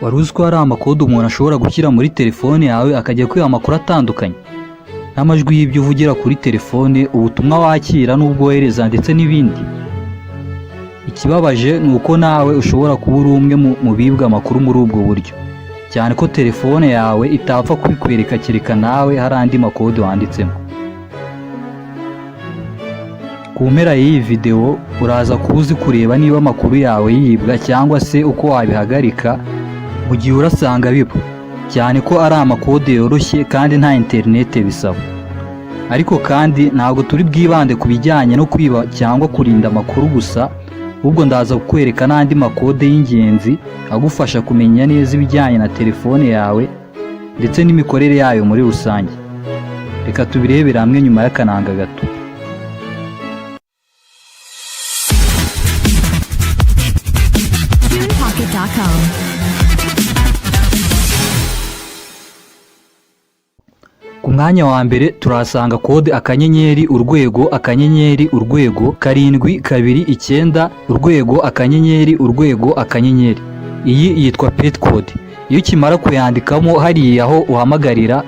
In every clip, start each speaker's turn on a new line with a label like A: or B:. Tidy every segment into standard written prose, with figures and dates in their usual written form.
A: Wari uzi ko hari amakode umuntu ashobora gushyira muri telefone yawe akajya kwiha amakuru atandukanye n'amajwi y'ibyo uvugira kuri telefone, ubutumwa wakira n'ubwohereza ndetse n'ibindi. Ikibabaje ni uko nawe ushobora kuba uri umwe mu bibwa amakuru muri ubwo buryo, cyane ko telefone yawe itapfa kubikwereka kereka nawe hari andi makode wanditsemo. Ku mpera y'iyi videwo uraza kuba uzi kureba niba amakuru yawe yibwa cyangwa se uko wabihagarika mu gihe urasanga biba, cyane ko ari amakode yoroshye kandi nta interinete bisaba. Ariko kandi ntabwo turi bwibande ku bijyanye no kwiba cyangwa kurinda amakuru gusa, ahubwo ndaza kukwereka n'andi makode y'ingenzi agufasha kumenya neza ibijyanye na telefone yawe ndetse n'imikorere yayo muri rusange. Reka tubirebere hamwe nyuma y'akananga gato.
B: TunePocket.com.
A: Ku mwanya wa mbere turahasanga kode akanyenyeri urwego akanyenyeri urwego 7 2 9 urwego akanyenyeri urwego akanyenyeri. Iyi yitwa pet code. Iyo ukimara kuyandikamo hariya aho uhamagarira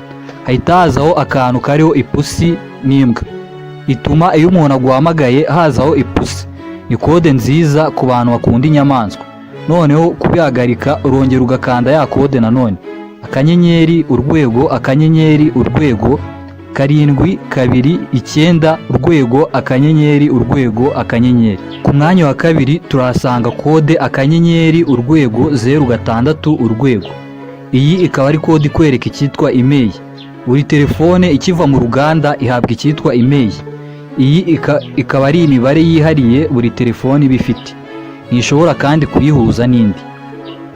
A: hahita hazaho akantu kariho ipusi n'imbwa. Ituma iyo umuntu aguhamagaye hazaho ipusi. Ni kode nziza ku bantu bakunda inyamaswa. Noneho kubihagarika urongera ugakanda ya kode nanone akanyenyeri urwego akanyenyeri urwego 7 2 9 urwego akanyenyeri urwego akanyenyeri. Ku mwanya wa kabiri turahasanga kode akanyenyeri urwego 0 6 urwego. Iyi ikaba ari kode ikwereka icyitwa email. Buri telefone ikiva mu ruganda ihabwa icyitwa email. Iyi ikaba ari imibare yihariye buri telefone iba ifite. Ntishobora kandi kuyihuza n'indi.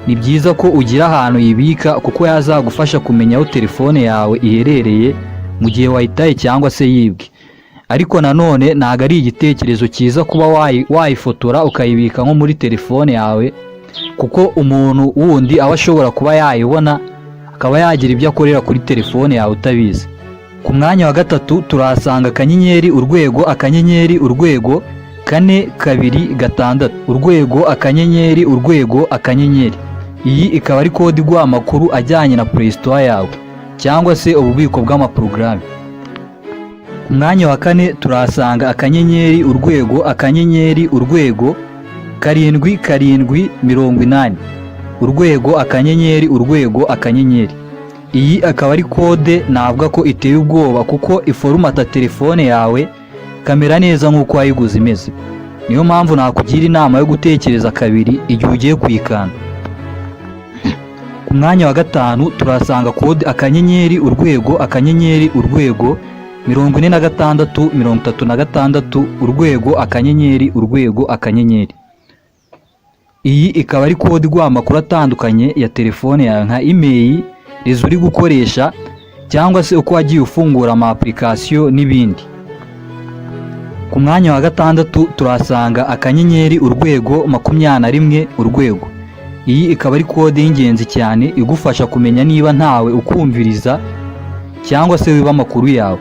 A: Ni byiza ko ugira ahantu uyibika kuko yazagufasha kumenya aho telefone yawe iherereye mu gihe wayitaye cyangwa se yibwe. Ariko nanone ntabwo ari igitekerezo cyiza kuba wayifotora ukayibika nko muri telefone yawe, kuko umuntu wundi aba ashobora kuba yayibona akaba yagira ibyo akorera kuri telefone yawe utabizi. Ku mwanya wa gatatu turahasanga akanyenyeri urwego akanyenyeri urwego 4 2 6 urwego akanyenyeri urwego akanyenyeri. Iyi ikaba ari kode iguha amakuru ajyanye na Play Store yawe cyangwa se ububiko bw'amaporogaramu. Ku mwanya wa kane turahasanga akanyenyeri urwego akanyenyeri urwego 7 7 80 urwego akanyenyeri urwego akanyenyeri. Iyi akaba ari kode navuga ko iteye ubwoba kuko iforumata telefone yawe kamera neza nk'uko wayiguze imeze. Niyo mpamvu nakugira inama yo gutekereza kabiri igihe ugiye kuyikanda. Ku mwanya wa gatanu turahasanga kode akanyenyeri urwego akanyenyeri urwego 46 36 urwego akanyenyeri urwego akanyenyeri. Iyi ikaba ari kode iguha amakuru atandukanye ya telefone yawe nka email, rezo uri gukoresha cyangwa se uko wagiye ufungura ama application n'ibindi. Ku mwanya wa gatandatu turahasanga akanyenyeri urwego 21 urwego. Iyi ikaba ari kode y'ingenzi cyane igufasha kumenya niba ntawe ukumviriza cyangwa se wiba amakuru yawe.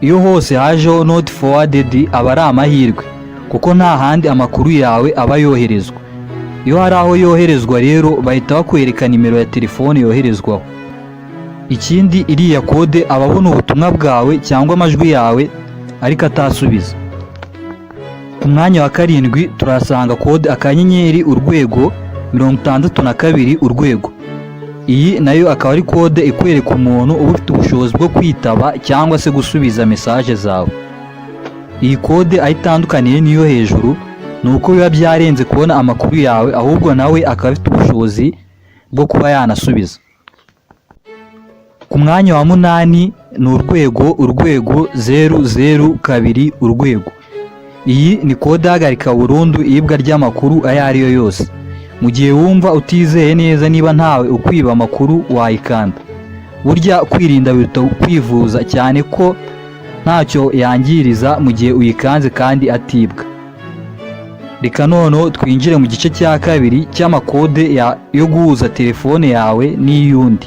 A: Iyo hose hajeho not forwarded aba ari amahirwe kuko nta handi amakuru yawe aba yoherezwa. Iyo hari aho yoherezwa rero bahita bakwereka nimero ya telefone yoherezwaho. Ikindi iriya kode aba abona ubutumwa bwawe cyangwa amajwi yawe ariko atasubiza. Ku mwanya wa karindwi turahasanga kode akanyenyeri urwego 62 urwego. Iyi nayo akaba ari kode ikwereka umuntu uba ufite ubushobozi bwo kwitaba cyangwa se gusubiza mesaje zawe. Iyi kode aho itandukaniye n'iyo hejuru ni uko biba byarenze kubona amakuru yawe, ahubwo nawe akaba afite ubushobozi bwo kuba yanasubiza. Ku mwanya wa munani ni urwego urwego 0 0 2 urwego. Iyi ni kode ihagarika burundu iyibwa ry'amakuru ayo ari yo yose. Mu gihe wumva utizeye neza niba ntawe ukwiba amakuru wayikanda. Burya kwirinda biruta kwivuza, cyane ko ntacyo yangiriza mu gihe uyikanze kandi atibwa. Reka noneho twinjire mu gice cya kabiri cy'amakode yo guhuza telefone yawe n'iy'undi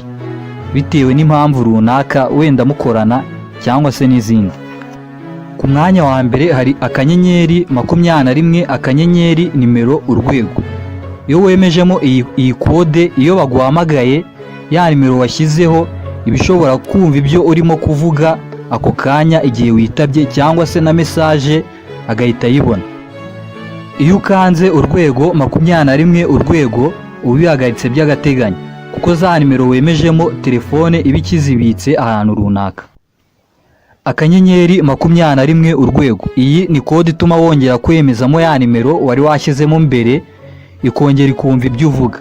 A: bitewe n'impamvu runaka wenda mukorana cyangwa se n'izindi. Ku mwanya wa mbere hari akanyenyeri 21 akanyenyeri nimero urwego. Iyo wemejemo iyi kode, iyo baguhamagaye, ya nimero washyizeho iba ishobora kumva ibyo urimo kuvuga ako kanya igihe witabye, cyangwa se na message agahita ayibona. Iyo ukanze #21#, uba ubihagaritse by'agateganyo, kuko za nimero wemejemo telefone iba ikizibitse ahantu runaka. *21#, iyi ni kode ituma wongera kwemezamo ya nimero wari washyizemo mbere, ikongera ikumva ibyo uvuga.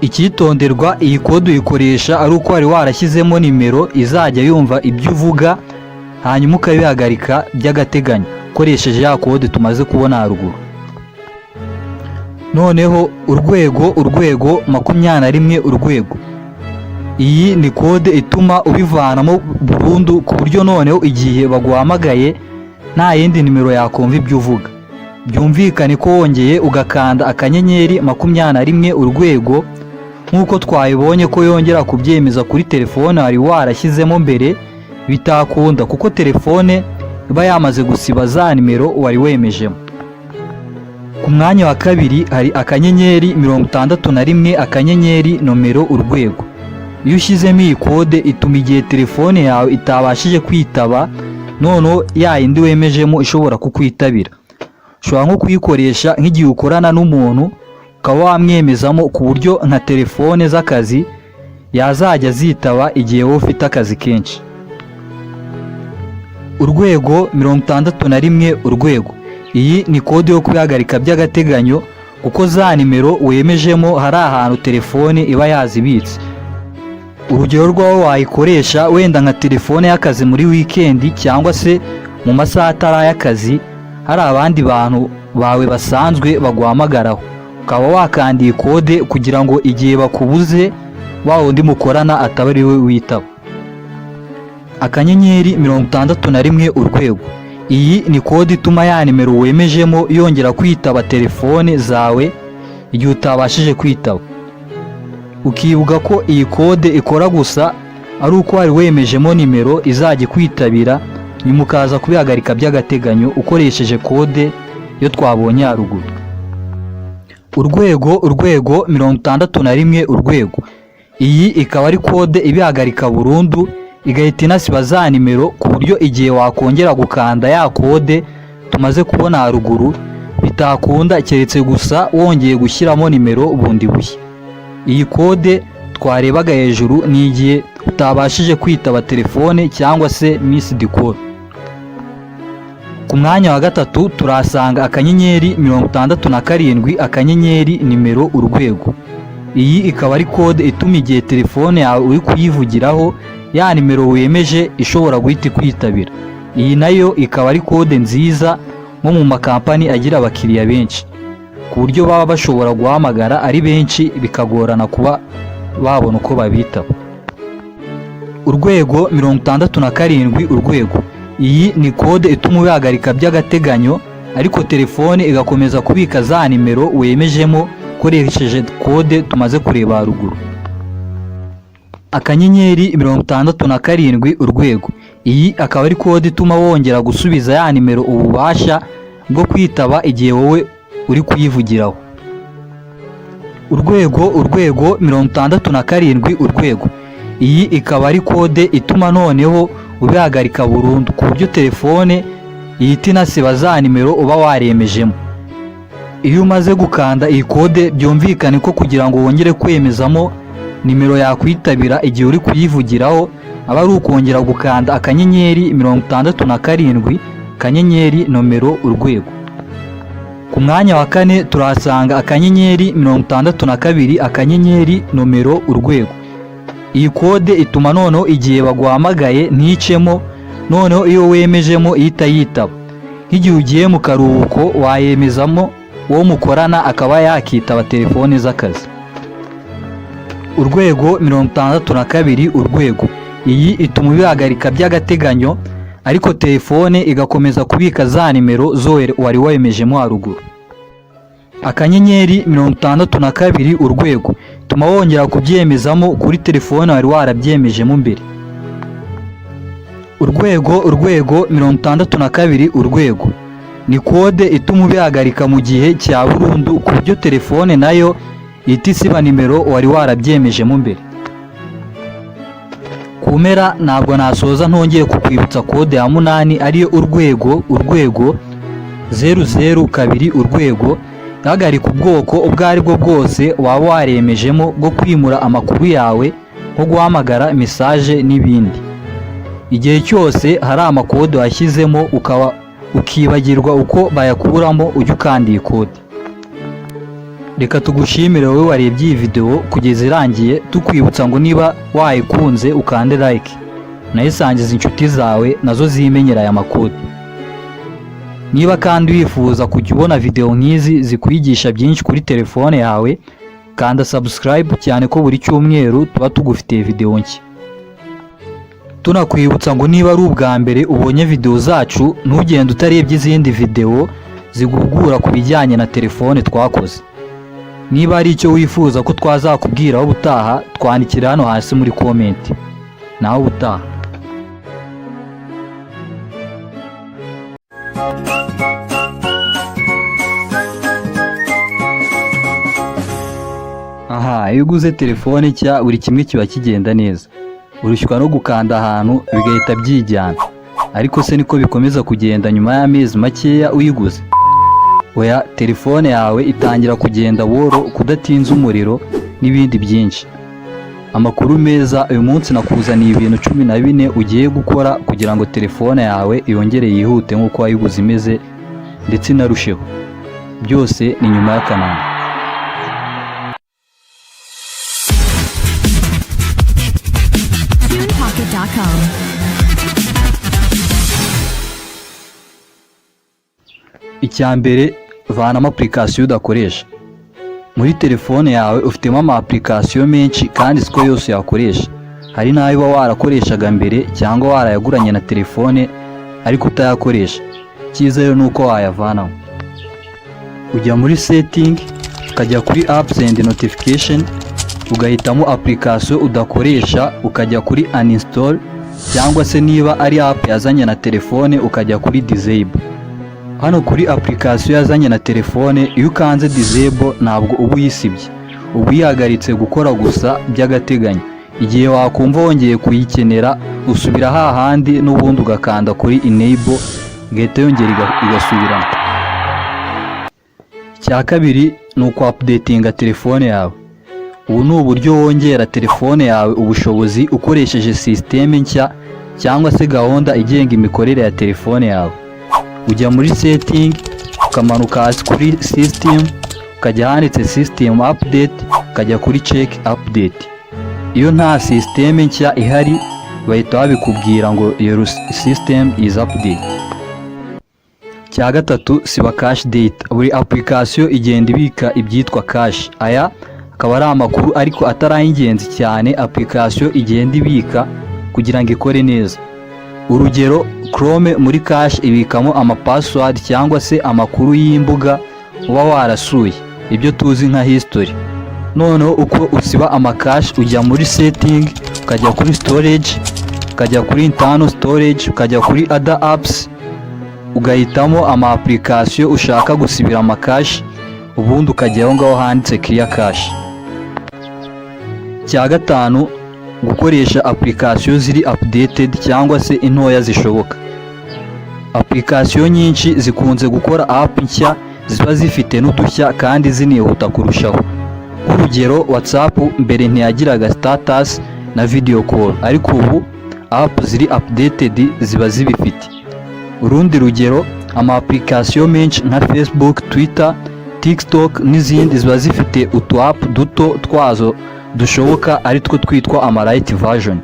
A: Icyitonderwa: iyi kode uyikoresha ari uko wari warashyizemo nimero izajya yumva ibyo uvuga, hanyuma ukabihagarika by'agateganyo ukoresheje ya kode tumaze kubona haruguru. Noneho ##21#, iyi ni kode ituma ubivanamo burundu, ku buryo noneho igihe baguhamagaye nta yindi nimero yakumva ibyo uvuga. Byumvikane ko wongeye ugakanda *21# nk'uko twabibonye ko yongera kubyemeza kuri telefone wari warashyizemo mbere, bitakunda, kuko telefone iba yamaze gusiba za nimero wari wemejemo. Ku mwanya wa kabiri hari *61*#. Iyo ushyizemo iyi kode, ituma igihe telefone yawe itabashije kwitaba, noneho ya yindi wemejemo ishobora kukwitabira. Ushobora nko kuyikoresha nk'igihe ukorana n'umuntu, ukaba wamwemezamo ku buryo nka telefone z'akazi yazajya zitaba igihe wowe ufite akazi kenshi. #61#, iyi ni kode yo kubihagarika by'agateganyo, kuko za nimero wemejemo hari ahantu telefone iba yazibitse. Urugero rw'aho wayikoresha, wenda nka telefone y'akazi muri wikendi cyangwa se mu masaha atari ay'akazi, hari abandi bantu bawe basanzwe baguhamagaraho, ukaba wakanda iyi kode kugira ngo igihe bakubuze, wa wundi mukorana ataba ari we witaba. *61#, iyi ni kode ituma ya nimero wemejemo yongera kwitaba telefone zawe igihe utabashije kwitaba. Ukibuka ko iyi kode ikora gusa ari uko wari wemejemo nimero izajya ikwitabira, nyuma ukaza kubihagarika by'agateganyo ukoresheje kode yo twabonye haruguru. ##61#, iyi ikaba ari kode ibihagarika burundu, igahita inasiba za nimero, ku buryo igihe wakongera gukanda ya kode tumaze kubona haruguru bitakunda, keretse gusa wongeye gushyiramo nimero bundi bushya. Iyi kode twarebaga hejuru ni igihe utabashije kwitaba telefone cyangwa se missed call. Ku mwanya wa gatatu turahasanga *67*##. Iyi ikaba ari kode ituma igihe telefone yawe uri kuyivugiraho, ya nimero wemeje ishobora guhita ikwitabira. Iyi nayo ikaba ari kode nziza nko mu makampani agira abakiriya benshi, ku buryo baba bashobora guhamagara ari benshi bikagorana kuba babona uko babitaba. #67#, iyi ni kode ituma ubihagarika by'agateganyo, ariko telefone igakomeza kubika za nimero wemejemo ukoresheje kode tumaze kureba haruguru. *67#, iyi akaba ari kode ituma wongera gusubiza ya nimero ububasha bwo kwitaba igihe wowe uri kuyivugiraho. ##67#, iyi ikaba ari kode ituma noneho ubihagarika burundu, ku buryo telefone ihita inasiba za nimero uba waremejemo. Iyo umaze gukanda iyi kode, byumvikane ko kugira ngo wongere kwemezamo nimero yakwitabira igihe uri kuyivugiraho, aba ari ukongera gukanda *67*##. Ku mwanya wa kane turahasanga *62*#. Iyi kode ituma noneho igihe baguhamagaye nticemo, noneho iyo wemejemo ihita yitaba. Nk'igihe ugiye mu karuhuko, wayemezamo uwo mukorana akaba yakitaba telefone z'akazi. #62#, iyi ituma ubihagarika by'agateganyo, ariko telefone igakomeza kubika za nimero zo wari wemejemo haruguru. *62#, ituma wongera kubyemezamo kuri telefone wari warabyemejemo mbere. ##62#. Ni kode ituma ubihagarika mu gihe cya burundu, ku buryo telefone nayo ihita isiba nimero wari warabyemejemo mbere. Ku mpera, ntabwo nasoza ntongeye kukwibutsa kode ya munani, ariyo **002#, ihagarika ubwoko ubwo ari bwo bwose waba waremejemo bwo kwimura amakuru yawe, nko guhamagara, message n'ibindi. Igihe cyose hari amakode washyizemo ukaba ukibagirwa uko bayakuramo, ujye ukanda iyi kode. Reka tugushimire wowe warebye iyi video kugeza irangiye, tukwibutsa ngo niba wayikunze ukande like, nayo isangiza inshuti zawe nazo zimenyera aya makode. Niba kandi wifuza kujya ubona video nk'izi zikwigisha byinshi kuri telefone yawe, kanda subscribe, cyane ko buri cyumweru tuba tugufitiye video nshya. Tunakwibutsa ngo niba ari ubwa mbere ubonye video zacu, ntugende utarebye izindi video ziguhugura ku bijyanye na telefone twakoze. Niba hari icyo wifuza ko twazakubwiraho ubutaha, twandikira hano hasi muri comment. Naho ubutaha. Aha, iyo uguze telefone nshya, buri kimwe kiba kigenda neza, urushywa no gukanda ahantu bigahita byijyana. Ariko se niko bikomeza kugenda nyuma y'amezi makeya uyiguze? Oya, telefone yawe itangira kugenda buhoro, kudatinza umuriro n'ibindi byinshi. Amakuru meza: uyu munsi nakuzaniye ibintu 14 ugiye gukora kugira ngo telefone yawe yongere yihute nk'uko wayiguze imeze, ndetse inarusheho. Byose ni nyuma y'akanama.
B: TunePocket.com.
A: Icya mbere, vanamo application udakoresha. Muri telefone yawe ufitemo ama application menshi, kandi siko yose uyakoresha. Hari n'ayo uba warakoreshaga mbere cyangwa warayaguranye na telefone ariko utayakoresha. Icyiza rero ni uko wayavanamo. Ujya muri setting, ukajya kuri apps and notification, ugahitamo application udakoresha, ukajya kuri uninstall, cyangwa se niba ari app yazanye na telefone ukajya kuri disable. Hano kuri application yazanye na telefone, iyo ukanze disable ntabwo uba uyisibye, uba uyihagaritse gukora gusa by'agateganyo. Igihe wakumva wongeye kuyikenera, usubira hahandi n'ubundi ugakanda kuri enable, igahita yongera igasubiramo. Icya kabiri ni uku-updatinga telefone yawe. Ubu ni uburyo wongera telefone yawe ubushobozi ukoresheje sisiteme nshya cyangwa se gahunda igenga imikorere ya telefone yawe. Ujya muri setting, ukamanuka hasi kuri system, ukajya ahanditse system update, ukajya kuri check update. Iyo nta sisiteme nshya ihari, bahita babikubwira ngo your system is update. Cya gatatu, siba cache data. Buri application igenda ibika ibyitwa cache. Aya akaba ari amakuru ariko atari ay'ingenzi cyane application igenda ibika kugira ngo ikore neza. Urugero, Chrome muri cache ibikamo ama password cyangwa se amakuru y'imbuga uba warasuye, ibyo tuzi nka history. Noneho uko usiba ama cache: ujya muri setting, ukajya kuri storage, ukajya kuri internal storage, ukajya kuri other apps, ugahitamo ama application ushaka gusibira ama cache, ubundi ukajya aho ngaho handitse clear cache. Cya gatanu, gukoresha application ziri updated cyangwa se intoya zishoboka. Application nyinshi zikunze gukora app nshya ziba zifite n'udushya kandi zinihuta kurushaho. Nk'urugero, WhatsApp mbere ntiyagiraga status na video call, ariko ubu app ziri updated ziba zibifite. Urundi rugero, ama application menshi nka Facebook, Twitter, TikTok n'izindi ziba zifite utu app duto twazo dushoboka, ari two twitwa ama lite version.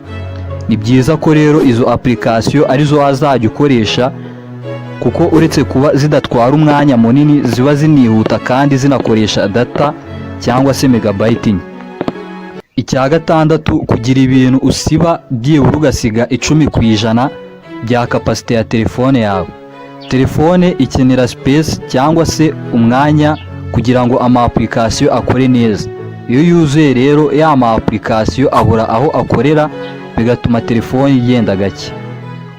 A: Ni byiza ko rero izo application arizo wazajya ukoresha, kuko uretse kuba zidatwara umwanya munini, ziba zinihuta kandi zinakoresha data cyangwa se megabyte nke. Icya gatandatu, kugira ibintu usiba, byibura ugasiga 10% bya capacité ya telefone yawe. Telefone ikenera space cyangwa se umwanya kugira ngo ama application akore neza. Iyo yuzuye rero, ya ma application abura aho akorera, bigatuma telefone igenda gake.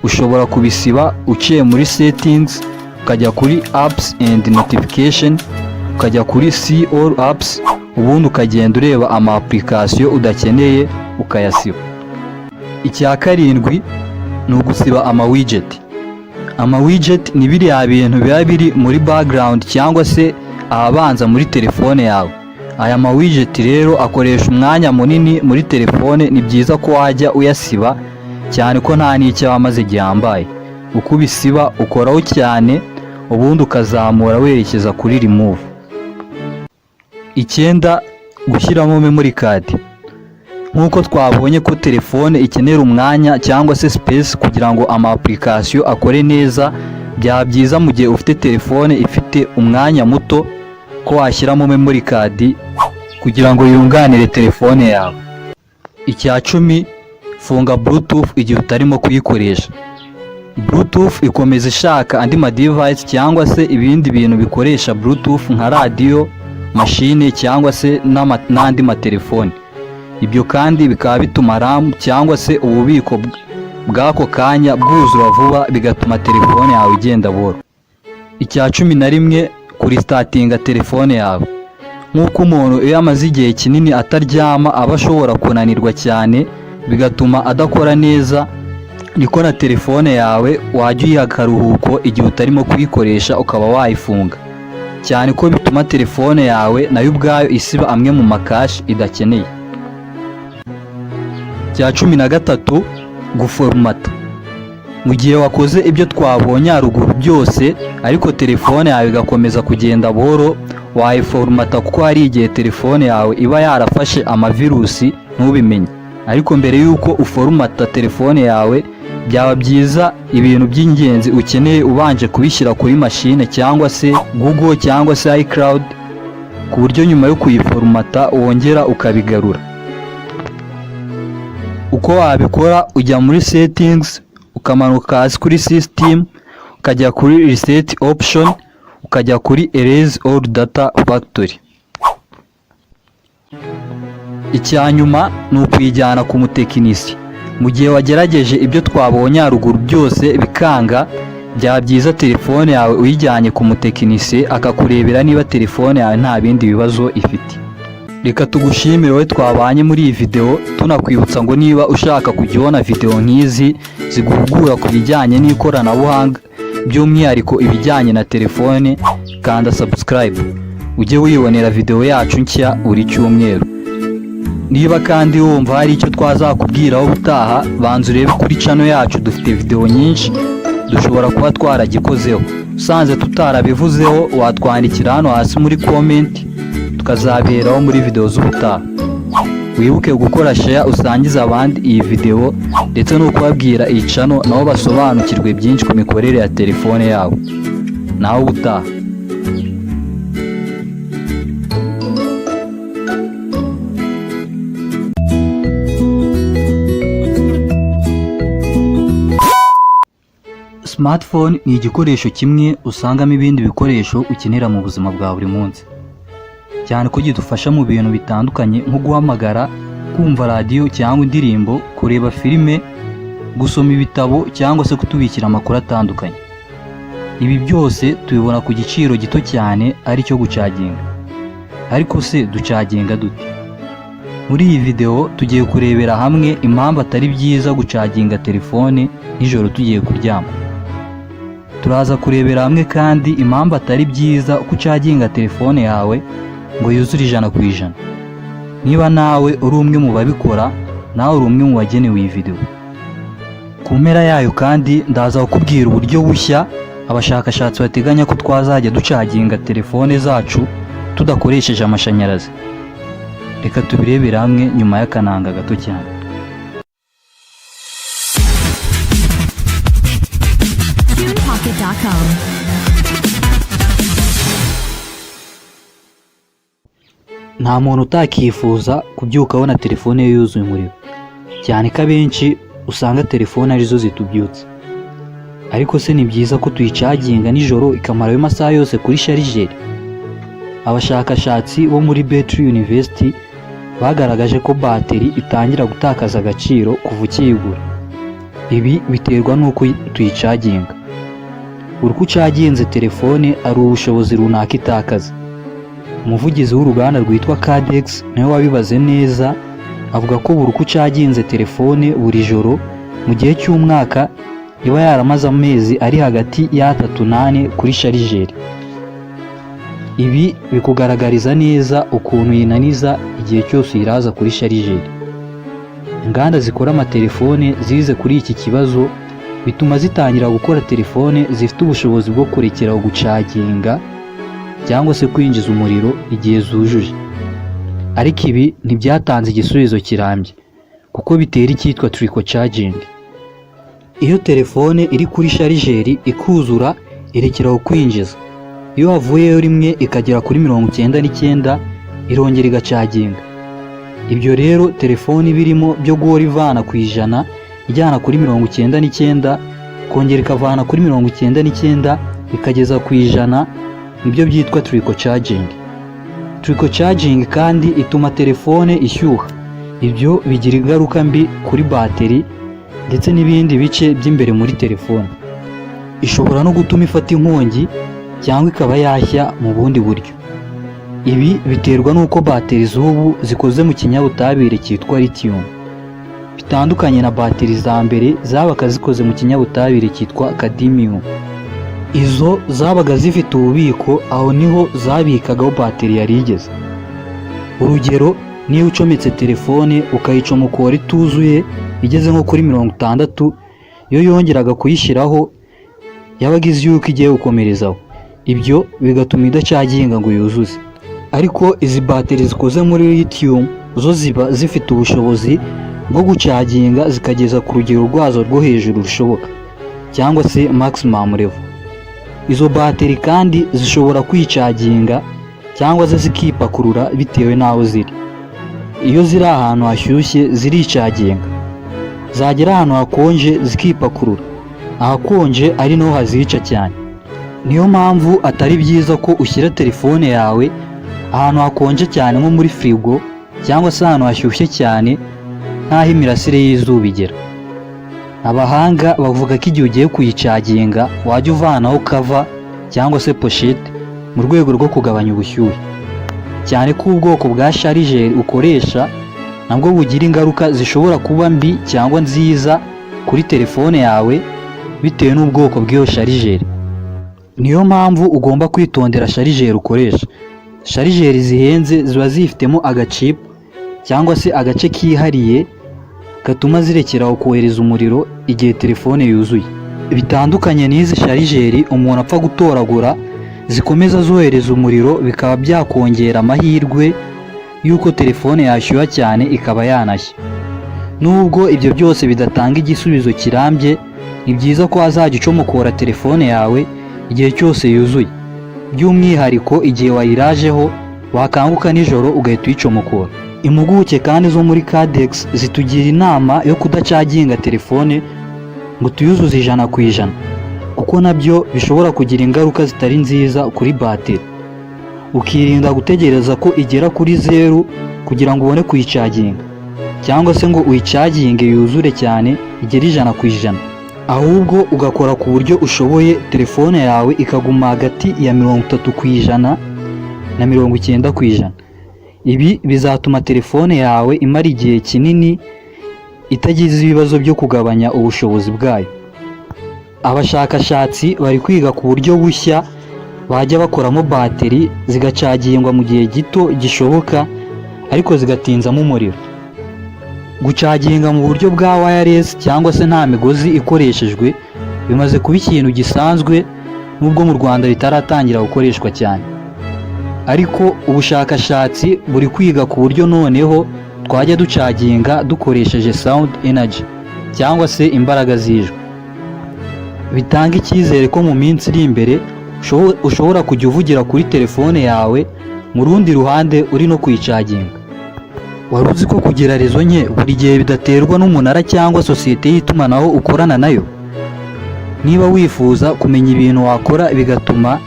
A: Ushobora kubisiba uciye muri settings, ukajya kuri Apps and Notification, ukajya kuri See all apps, ubundi ukagenda ureba ama application udakeneye ukayasiba. Icya karindwi ni ugusiba ama widget. Ama widget ni biriya bintu biba biri muri background cyangwa se ahabanza muri telefone yawe. Aya ma widget rero akoresha umwanya munini muri telefone. Ni byiza ko wajya uyasiba, cyane ko nta n'icyo aba amaze gihambaye. Uko ubisiba, ukoraho cyane, ubundi ukazamura werekeza kuri Remove. Icyenda, gushyiramo memory card. Nk'uko twabonye ko telefone ikenera umwanya cyangwa se space kugira ngo ama application akore neza, byaba byiza mu gihe ufite telefone ifite umwanya muto ko washyiramo memory card kugira ngo yunganire telefone yawe. Icya 10, funga Bluetooth igihe utarimo kuyikoresha. Bluetooth ikomeza ishaka andi ma device cyangwa se ibindi bintu bikoresha Bluetooth nka radiyo, mashine cyangwa se n'andi matelefoni. Ibyo kandi bikaba bituma RAM cyangwa se ububiko bw'ako kanya bwuzura vuba, bigatuma telefone yawe igenda buhoro. Icya 11, kurestartinga telefone yawe. Nk'uko umuntu iyo amaze igihe kinini ataryama aba ashobora kunanirwa cyane, bigatuma adakora neza, niko na telefone yawe wajya uyiha akaruhuko igihe utarimo kuyikoresha, ukaba wayifunga, cyane ko bituma telefone yawe nayo ubwayo isiba amwe mu ma cache idakeneye. Cya 13, guformata. Mu gihe wakoze ibyo twabonye haruguru byose ariko telefone yawe igakomeza kugenda buhoro, wayiformata, kuko hari igihe telefone yawe iba yarafashe amavirusi ntubimenye. Ariko mbere y'uko uformata telefone yawe, byaba byiza ibintu by'ingenzi ukeneye ubanje kubishyira kuri mashine cyangwa se Google cyangwa se iCloud, ku buryo nyuma yo kuyiformata wongera ukabigarura. Uko wabikora, ujya muri Settings, ukamanuka hasi kuri System, ukajya kuri Reset option, ukajya kuri Erase all data factory. Icya nyuma ni ukuyijyana ku mutekinisiye. Mu gihe wagerageje ibyo twabonye haruguru byose bikanga, byaba byiza telefone yawe uyijyanye ku mutekinisiye, akakurebera niba telefone yawe nta bindi bibazo ifite. Reka tugushimire wowe twabanye muri iyi video, tunakwibutsa ngo niba ushaka kujya ubona video nk'izi ziguhugura ku bijyanye n'ikoranabuhanga, by'umwihariko ibijyanye na telefone, kanda subscribe ujye wibonera video yacu nshya buri cyumweru. Niba kandi wumva hari icyo twazakubwiraho ubutaha, banza urebe kuri channel yacu, dufite video nyinshi, dushobora kuba twaragikozeho. Usanze tutarabivuzeho, watwandikira hano hasi muri comment, tukazaberaho muri video z'ubutaha. Wibuke gukora share, usangize abandi iyi video, ndetse no kubabwira iyi channel, nabo basobanukirwe byinshi ku mikorere ya telefone yabo. Naho ubutaha. Smartphone ni igikoresho kimwe usangamo ibindi bikoresho ukenera mu buzima bwa buri munsi, cyane ko kidufasha mu bintu bitandukanye nko guhamagara, kumva radiyo cyangwa indirimbo, kureba filime, gusoma ibitabo cyangwa se kutubikira amakuru atandukanye. Ibi byose tubibona ku giciro gito cyane, ari cyo gucaginga. Ariko se ducaginga dute? Muri iyi video tugiye kurebera hamwe impamvu atari byiza gucaginga telefone nijoro tugiye kuryama. Turaza kurebera hamwe kandi impamvu atari byiza ko ucaginga telefone yawe ngo yuzure 100%. Niba nawe uri umwe mu babikora, nawe uri umwe mu bagenewe iyi video. Ku mpera yayo kandi ndaza kukubwira uburyo bushya abashakashatsi bateganya ko twazajya ducaginga telefone zacu tudakoresheje amashanyarazi. Reka tubirebere hamwe nyuma y'akananga gato cyane.
B: TunePocket.com.
A: Nta muntu utakifuza kubyuka abona telefone ye yuzuye umuriro, cyane ko abenshi usanga telefone arizo zitubyutsa. Ariko se ni byiza ko tuyicaginga nijoro ikamara ayo masaha yose kuri charger? Abashakashatsi bo muri Battery University bagaragaje ko bateri itangira gutakaza agaciro kuva ukiyigura. Ibi biterwa n'uko tuyicaginga. Buri uko ucaginze telefone ari ubushobozi runaka itakaza. Umuvugizi w'uruganda rwitwa Cadex niwe wabibaze neza, avuga ko buri uko ucaginze telefone buri joro, mu gihe cy'umwaka iba yaramaze amezi ari hagati y'3 n'4 kuri chargeur. Ibi bikugaragariza neza ukuntu yinaniza igihe cyose uyiraza kuri chargeur. Inganda zikora amatelefone zize kuri iki kibazo, bituma zitangira gukora telefone zifite ubushobozi bwo kurekera gucaginga cyangwa se kwinjiza umuriro igihe zujuje. Ariko ibi ntibyatanze igisubizo kirambye, kuko bitera icyitwa trickle charging. Iyo telefone iri kuri chargeur ikuzura, irekeraho kwinjiza. Iyo havuyeyo rimwe ikagera kuri 99, irongera igacaginga. Ibyo rero telefone iba irimo byo guhora ivana ku 100 ijyana kuri 99, kongera ikavana kuri 99 ikageza ku 100, nibyo byitwa trickle charging. Trickle charging kandi ituma telefone ishyuha. Ibyo bigira ingaruka mbi kuri bateri ndetse n'ibindi bice by'imbere muri telefone. Ishobora no gutuma ifata inkongi cyangwa ikaba yashya mu bundi buryo. Ibi biterwa n'uko bateri z'ubu zikoze mu kinyabutabire cyitwa lithium, bitandukanye na bateri za mbere zabaga zikoze mu kinyabutabire cyitwa cadmium. Izo zabaga zifite ububiko, aho niho zabikagaho bateri yari igeze. Urugero, niba ucometse telefone ukayicomokora ituzuye, igeze nko kuri 60, iyo yongeraga kuyishyiraho yabaga izi yuko igiye gukomerezaho, ibyo bigatuma idacaginga ngo yuzuze. Ariko izi bateri zikoze muri lithium zo ziba zifite ubushobozi bwo gucaginga zikageza ku rugero rwazo rwo hejuru rushoboka, cyangwa se maximum level. Izo bateri kandi zishobora kwicaginga cyangwa se zikipakurura bitewe n'aho ziri. Iyo ziri ahantu hashyushye ziricaginga, zagera ahantu hakonje zikipakurura, ahakonje ari naho hazica cyane. Niyo mpamvu atari byiza ko ushyira telefone yawe ahantu hakonje cyane nko muri firigo, cyangwa se ahantu hashyushye cyane nk'aho imirasire y'izuba igera. Abahanga bavuga ko igihe ugiye kuyicaginga wajya uvanaho cover cyangwa se pochette mu rwego rwo kugabanya ubushyuhe, cyane ko ubwoko bwa chargeur ukoresha nabwo bugira ingaruka zishobora kuba mbi cyangwa nziza kuri telefone yawe bitewe n'ubwoko bw'iyo chargeur. Niyo mpamvu ugomba kwitondera chargeur ukoresha. Chargeur zihenze ziba zifitemo agachip cyangwa se agace kihariye gatuma zirekeraho kohereza umuriro igihe telefone yuzuye, bitandukanye n'izi chargeur umuntu apfa gutoragura zikomeza zohereza umuriro, bikaba byakongera amahirwe y'uko telefone yashyuha cyane ikaba yanashya. Nubwo ibyo byose bidatanga igisubizo kirambye, ni byiza ko wazajya ucomokora telefone yawe igihe cyose yuzuye, by'umwihariko igihe wayirajeho, wakanguka nijoro ugahita uyicomokora. Impuguke kandi zo muri Cadex zitugira inama yo kudacaginga telefone ngo tuyuzuze 100%, kuko nabyo bishobora kugira ingaruka zitari nziza kuri bateri. Ukirinda gutegereza ko igera kuri zeru kugira ngo ubone kuyicaginga, cyangwa se ngo uyicaginge yuzure cyane igere 100%, ahubwo ugakora ku buryo ushoboye telefone yawe ikaguma hagati ya 30% na 90%. Ibi bizatuma telefone yawe imara igihe kinini itagize ibibazo byo kugabanya ubushobozi bwayo. Abashakashatsi bari kwiga ku buryo bushya bajya bakoramo bateri zigacagingwa mu gihe gito gishoboka, ariko zigatinzamo umuriro. Gucaginga mu buryo bwa wireless cyangwa se nta migozi ikoreshejwe bimaze kuba ikintu gisanzwe, nubwo mu Rwanda bitaratangira gukoreshwa cyane. Ariko ubushakashatsi buri kwiga ku buryo noneho twajya ducaginga dukoresheje sound energy cyangwa se imbaraga z'ijwi. Bitanga icyizere ko mu minsi iri imbere ushobora kujya uvugira kuri telefone yawe mu rundi ruhande uri no kuyicaginga. Wari uzi ko kugira réseau nke buri gihe bidaterwa n'umunara cyangwa sosiyete y'itumanaho ukorana nayo? Niba wifuza kumenya ibintu wakora bigatuma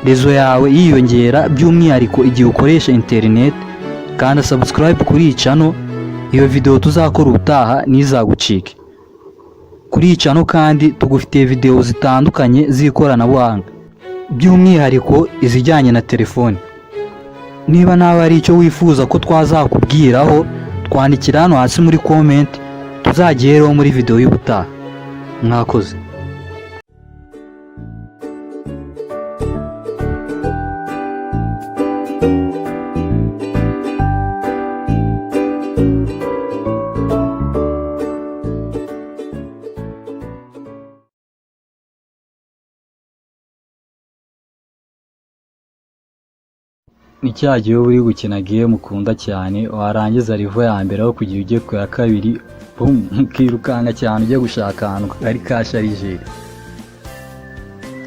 A: réseau yawe yiyongera, by'umwihariko igihe ukoresha interineti, kanda subscribe kuri iyi channel. Iyo video tuzakora ubutaha ntizagucike. Kuri iyi channel kandi tugufitiye videwo zitandukanye z'ikoranabuhanga, by'umwihariko izijyanye na telefone. Niba nawe hari icyo wifuza ko twazakubwiraho, twandikira hano hasi muri comment, tuzagihereho muri videwo y'ubutaha. Mwakoze. Ni cya gihe uba uri gukina game ukunda cyane, warangiza level ya mbere, aho kugira ujye ku ya kabiri, bum, ukirukanka cyane ujye gushaka ahantu hari ka charger.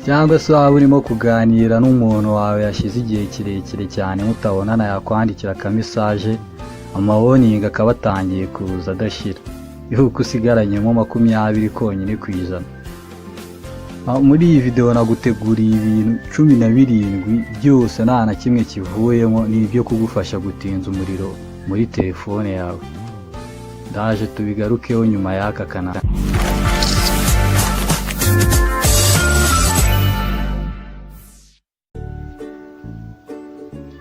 A: Cyangwa se waba urimo kuganira n'umuntu wawe yashize igihe kirekire cyane mutabonana, yakwandikira aka message, ama warning akaba atangiye kuza adashira yuko usigaranyemo 20 konyine. Muri iyi video naguteguriye ibintu 17 byose nta na kimwe kivuyemo, ni ibyo kugufasha gutinza umuriro muri telefone yawe. Ndaje tubigarukeho nyuma y'aka kana.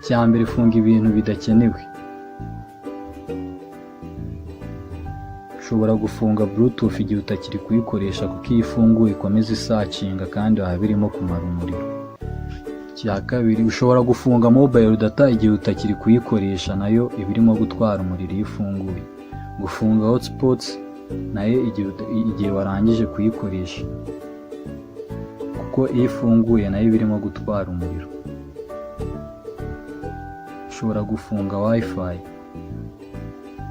A: Icya mbere, funga ibintu bidakenewe. Ushobora gufunga Bluetooth igihe utakiri kuyikoresha, kuko iyo ifunguye ikomeza isacinga kandi waba irimo kumara umuriro. Icya kabiri, ushobora gufunga mobile data igihe utakiri kuyikoresha, nayo iba irimo gutwara umuriro iyo ifunguye. Gufunga hotspots nayo igihe warangije kuyikoresha, kuko iyo ifunguye nayo iba irimo gutwara umuriro. Ushobora gufunga WiFi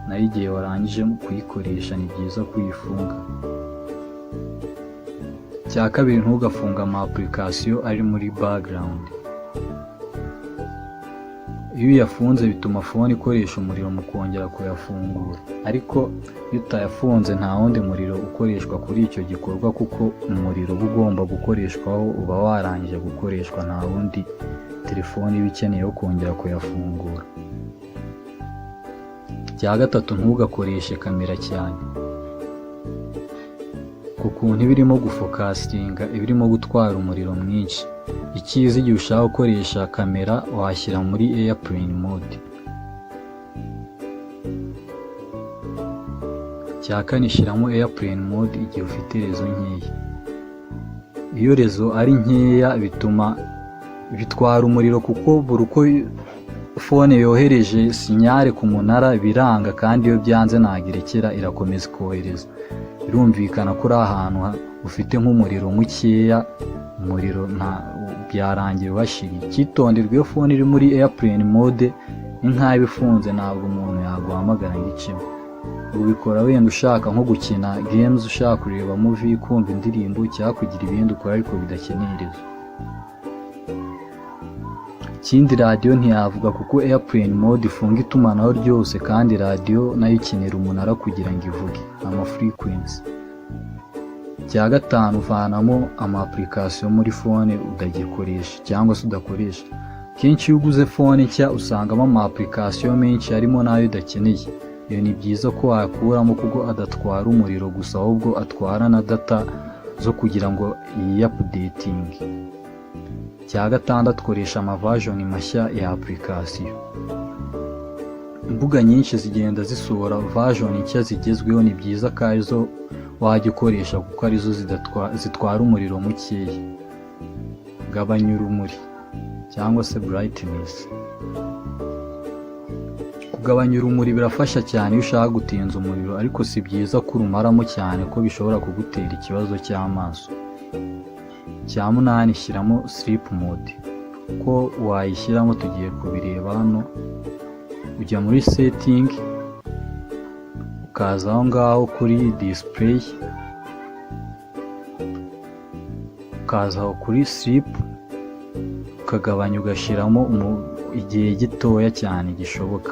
A: nayo igihe warangije kuyikoresha, ni byiza kuyifunga. Icya kabiri, ntugafunge ama application ari muri background. Iyo uyafunze bituma phone ikoresha umuriro mu kongera kuyafungura, ariko iyo utayafunze nta wundi muriro ukoreshwa kuri icyo gikorwa, kuko umuriro uba ugomba gukoreshwaho uba warangije gukoreshwa, nta wundi telefone iba ikeneye wo kongera kuyafungura. Icya gatatu, ntugakoreshe kamera cyane. Ku kuntu iba irimo gufocusinga, iba irimo gutwara umuriro mwinshi. Icyiza, igihe ushaka gukoresha kamera, washyira muri airplane mode. Icya kane, shyiramo airplane mode igihe ufite réseau nkeya. Iyo réseau ari nkeya bituma bitwara umuriro, kuko buri uko phone yohereje signal ku munara biranga, kandi iyo byanze ntabwo irekera, irakomeza ikohereza. Birumvikana ko uri ahantu ufite nk'umuriro mukeya, umuriro nta byarangira ubashiriye. Icyitonderwa, iyo phone iri muri airplane mode ni nk'aho iba ifunze, ntabwo umuntu yaguhamagara ngo icemo. Ubikora wenda ushaka nko gukina games, ushaka kureba movie, kumva indirimbo, cyangwa kugira ibindi ukora ariko bidakeneye réseau. Ikindi, radiyo ntiyavuga, kuko airplane mode ifunga itumanaho ryose, kandi radiyo nayo ikenera umunara kugira ngo ivuge ama frequency. Icya gatanu, uvanamo ama application muri phone utagikoresha cyangwa se udakoresha. Kenshi iyo uguze phone nshya usangamo ama application menshi, harimo n'ayo udakeneye. Iyo ni byiza ko wayakuramo, kuko adatwara umuriro gusa, ahubwo atwara na data zo kugira ngo yiyaupdatinge. Icya gatandatu, koresha ama version mashya ya application. Imbuga nyinshi zigenda zisohora version nshya zigezweho, ni byiza ko arizo wajya ukoresha, kuko arizo zitwara umuriro mukeya. Gabanya urumuri cyangwa se brightness. Kugabanya urumuri birafasha cyane iyo ushaka gutinza umuriro, ariko si byiza ko urumaramo cyane, ko bishobora kugutera ikibazo cy'amaso. Icya munani, shyiramo sleep mode. Uko wayishyiramo tugiye kubireba hano. Ujya muri setting, ukaza aho ngaho kuri display, ukaza aho kuri sleep, ukagabanya, ugashyiramo igihe gitoya cyane gishoboka.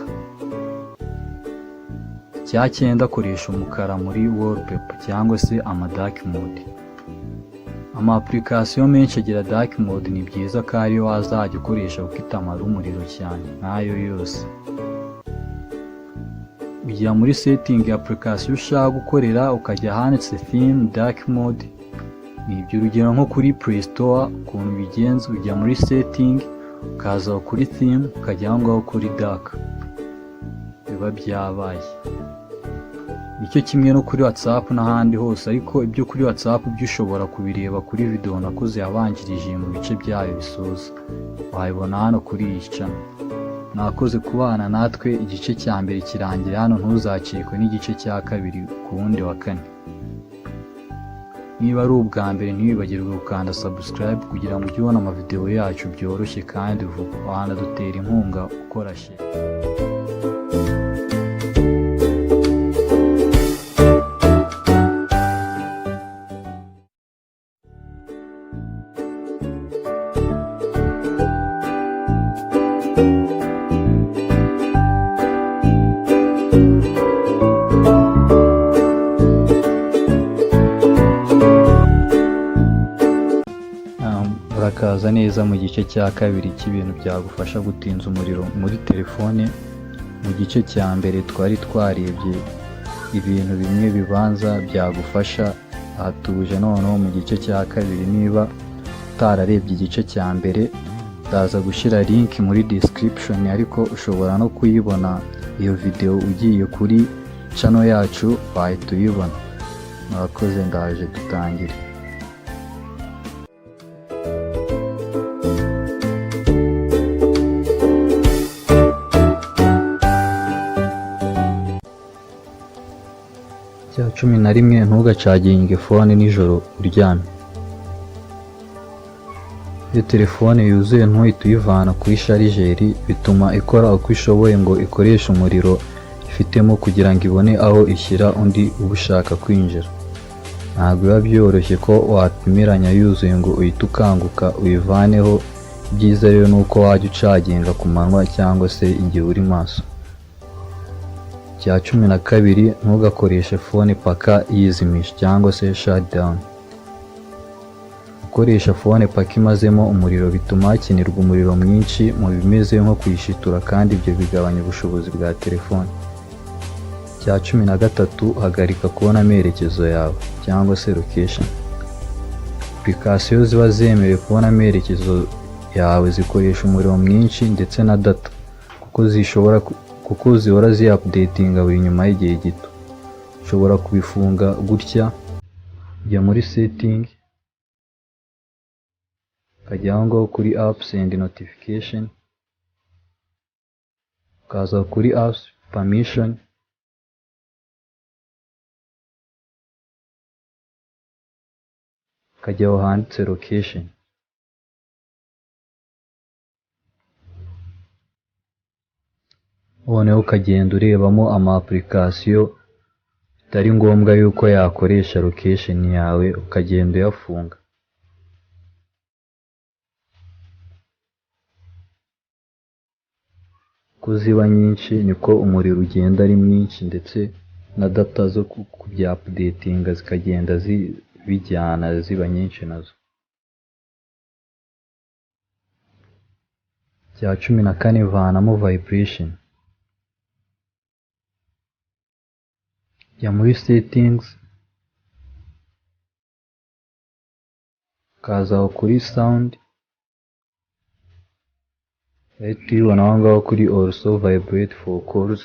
A: Icya cyenda, koresha umukara muri wallpaper cyangwa se ama dark mode. Ama application menshi agira dark mode, ni byiza ko ariyo wazajya ukoresha kuko itamara umuriro cyane nk'ayo yose. Ujya muri setting ya application ushaka gukorera, ukajya ahanditse theme dark mode. Ni ibyo. Urugero nko kuri Play Store ukuntu bigenza: ujya muri setting, ukaza kuri theme, ukajya aho ngaho kuri dark, biba byabaye. Nicyo kimwe no kuri WhatsApp n'ahandi hose, ariko ibyo kuri WhatsApp byo ushobora kubireba kuri video nakoze yabanjirije mu bice byayo bisoza, wayibona hano kuri iyi channel. Mwakoze kubana natwe. Igice cya mbere kirangira hano, ntuzacikwe n'igice cya kabiri ku wundi wa kane. Niba ari ubwa mbere, ntiwibagirwe gukanda subscribe kugira ngo ujye ubona amavideo yacu byoroshye kandi vuba. Wanadutera inkunga ukora share. Urakaza neza mu gice cya kabiri cy'ibintu byagufasha gutinza umuriro muri telefone. Mu gice cya mbere twari twarebye ibintu bimwe bibanza byagufasha. Aha tuje noneho mu gice cya kabiri. Niba utararebye igice cya mbere, ndaza gushyira link muri description, ariko ushobora no kuyibona iyo video ugiye kuri channel yacu, wahita uyibona. Murakoze, ndaje dutangire. Cya 11: ntugacaginge phone nijoro uryamye. Iyo telefone yuzuye ntuhite uyivana kuri charger, bituma ikora uko ishoboye ngo ikoreshe umuriro ifitemo kugira ngo ibone aho ishyira undi uba ushaka kwinjira. Ntabwo biba byoroshye ko wapimiranya yuzuye ngo uhite ukanguka uyivaneho. Ibyiza rero ni uko wajya ucaginga ku manywa cyangwa se igihe uri maso. Icya 12: ntugakoreshe phone paka yizimije cyangwa se shutdown. Gukoresha phone paka imazemo umuriro bituma hakenerwa umuriro mwinshi mu bimeze nko kuyishitura, kandi ibyo bigabanya ubushobozi bwa telefone. Icya 13: hagarika kubona amerekezo yawe cyangwa se location. Application ziba zemerewe kubona amerekezo yawe zikoresha umuriro mwinshi ndetse na data, kuko zihora ziyaupdatinga buri nyuma y'igihe gito. Ushobora kubifunga gutya: ujya muri setting, ukajya aho ngaho kuri apps and notification, ukaza kuri apps permission, ukajya aho handitse location. Noneho ukagenda urebamo ama application bitari ngombwa yuko yakoresha location yawe, ukagenda uyafunga. Uko ziba nyinshi niko umuriro ugenda ari mwinshi, ndetse na data zo kubyaupdatinga zikagenda bijyana ziba nyinshi nazo. Icya 14: vanamo vibration. Jya muri settings, ukaza aho kuri sound, uhita uyibona aho ngaho kuri also vibrate for calls,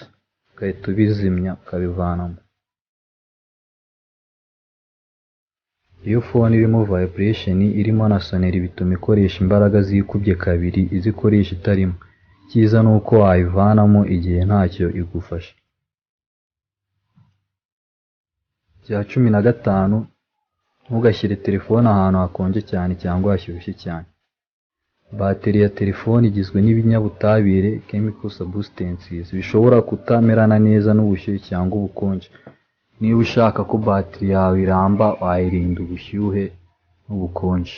A: ugahita ubizimya ukabivanamo. Iyo phone irimo vibration irimo na sonnerie, bituma ikoresha imbaraga zikubye kabiri izo ikoresha itarimo. Icyiza ni uko wayivanamo igihe ntacyo igufasha. Icya 15: ntugashyire telefone ahantu hakonje cyane cyangwa hashyushye cyane. Bateri ya telefone igizwe n'ibinyabutabire, chemical substances, bishobora kutamerana neza n'ubushyuhe cyangwa ubukonje. Niba ushaka ko batiri yawe iramba, wayirinda ubushyuhe n'ubukonje.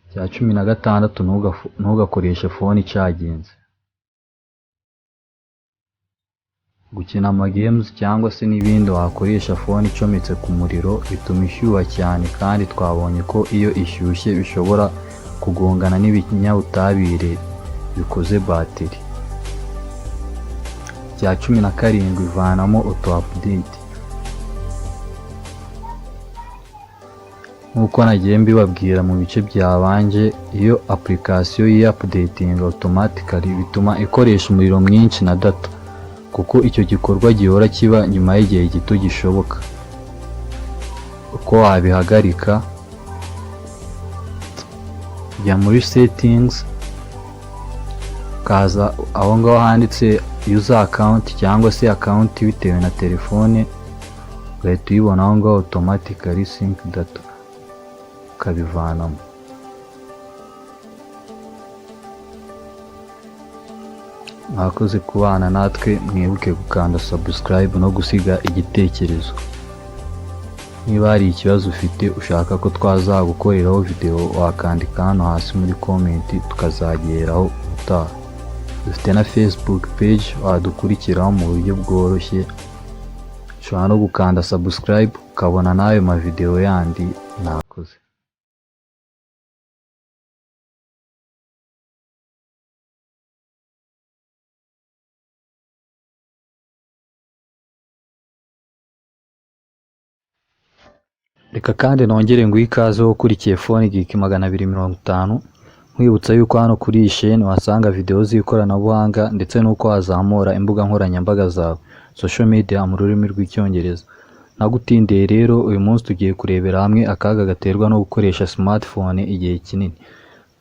A: Icya 16: ntugakoreshe phone icaginze. Gukina amagames cyangwa se n'ibindi wakoresha phone icometse ku muriro bituma ishyuha cyane, kandi twabonye ko iyo ishyushye bishobora kugongana n'ibinyabutabire bikoze bateri. Icya Icya 17, vanamo auto update. Nk'uko nagiye mbibabwira mu bice byabanje, iyo application yiupdatinga automatically bituma ikoresha umuriro mwinshi na data, kuko icyo gikorwa gihora kiba nyuma y'igihe gito gishoboka. Uko wabihagarika: jya muri settings, ukaza aho ngaho handitse user account cyangwa se account bitewe na telefone, ugahita uyibona aho ngaho, automatically sync data, ukabivanamo. Mwakoze kubana natwe, mwibuke gukanda subscribe no gusiga igitekerezo. Niba hari ikibazo ufite ushaka ko twazagukoreraho video, wakandika hano hasi muri comment, tukazageraho ubutaha. Dufite na Facebook page wadukurikiraho mu buryo bworoshye. Ushobora no gukanda subscribe ukabona n'ayo mavideo yandi. Mwakoze. Reka kandi nongere nguhe ikaze wowe ukurikiye Phone Geek 250, nkwibutsa yuko hano kuri iyi chaîne wasanga video z'ikoranabuhanga ndetse n'uko wazamura imbuga nkoranyambaga zawe, social media mu rurimi rw'Icyongereza. Ntagutindiye rero, uyu munsi tugiye kurebera hamwe akaga gaterwa no gukoresha smartphone igihe kinini.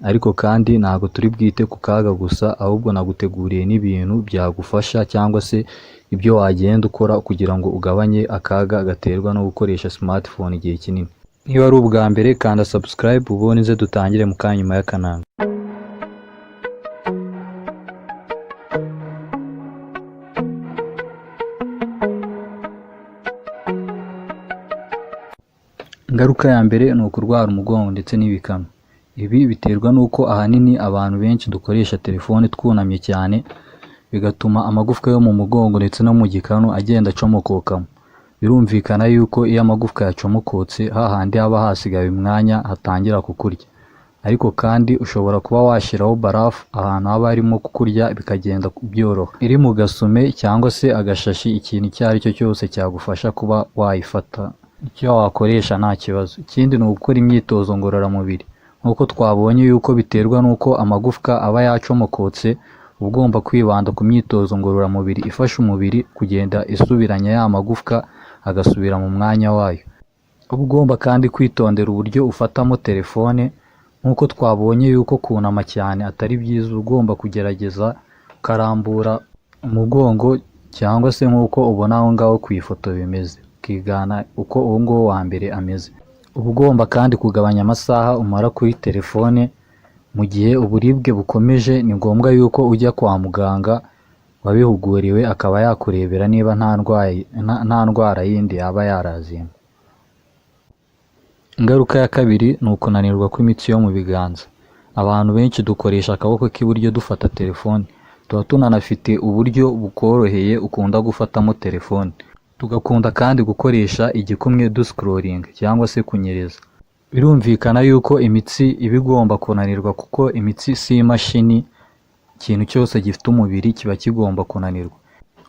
A: Ariko kandi ntabwo turi bwite ku kaga gusa, ahubwo naguteguriye n'ibintu byagufasha cyangwa se ibyo wagenda ukora kugira ngo ugabanye akaga gaterwa no gukoresha smartphone igihe kinini. Niba ari ubwa mbere, kanda subscribe ubundi nze dutangire mu kanya nyuma y'akananga. Ingaruka ya mbere ni ukurwara umugongo ndetse n'ibikanu. Ibi biterwa n'uko ahanini abantu benshi dukoresha telefone twunamye cyane, bigatuma amagufwa yo mu mugongo ndetse no mu gikanu agenda acomokokamo. Birumvikana yuko iyo amagufwa yacomokotse, hahandi haba hasigaye umwanya hatangira kukurya. Ariko kandi ushobora kuba washyiraho barafu ahantu haba harimo kukurya, bikagenda byoroha. Iri mu gasume cyangwa se agashashi, ikintu icyo ari cyo cyose cyagufasha kuba wayifata, icyo wakoresha nta kibazo. Ikindi ni ugukora imyitozo ngororamubiri. Nk'uko twabonye yuko biterwa n'uko amagufwa aba yacomokotse, uba ugomba kwibanda ku myitozo ngororamubiri ifasha umubiri kugenda isubiranya ya magufwa agasubira mu mwanya wayo. Uba ugomba kandi kwitondera uburyo ufatamo telefone. Nk'uko twabonye yuko kunama cyane atari byiza, uba ugomba kugerageza ukarambura umugongo cyangwa se nk'uko ubona aho ngaho ku ifoto bimeze, ukigana uko uwo nguwo wa mbere ameze. Uba ugomba kandi kugabanya amasaha umara kuri telefone. Mu gihe uburibwe bukomeje, ni ngombwa yuko ujya kwa muganga wabihuguriwe akaba yakurebera niba nta ndwara yindi yaba yarazemo. Ingaruka ya kabiri ni ukunanirwa kw'imitsi yo mu biganza. Abantu benshi dukoresha akaboko k'iburyo dufata telefone, tuba tunanafite uburyo bukoroheye ukunda gufatamo telefone. Tugakunda kandi gukoresha igikumwe duscrollinga cyangwa se kunyereza. Birumvikana yuko imitsi iba igomba kunanirwa, kuko imitsi si imashini, ikintu cyose gifite umubiri kiba kigomba kunanirwa.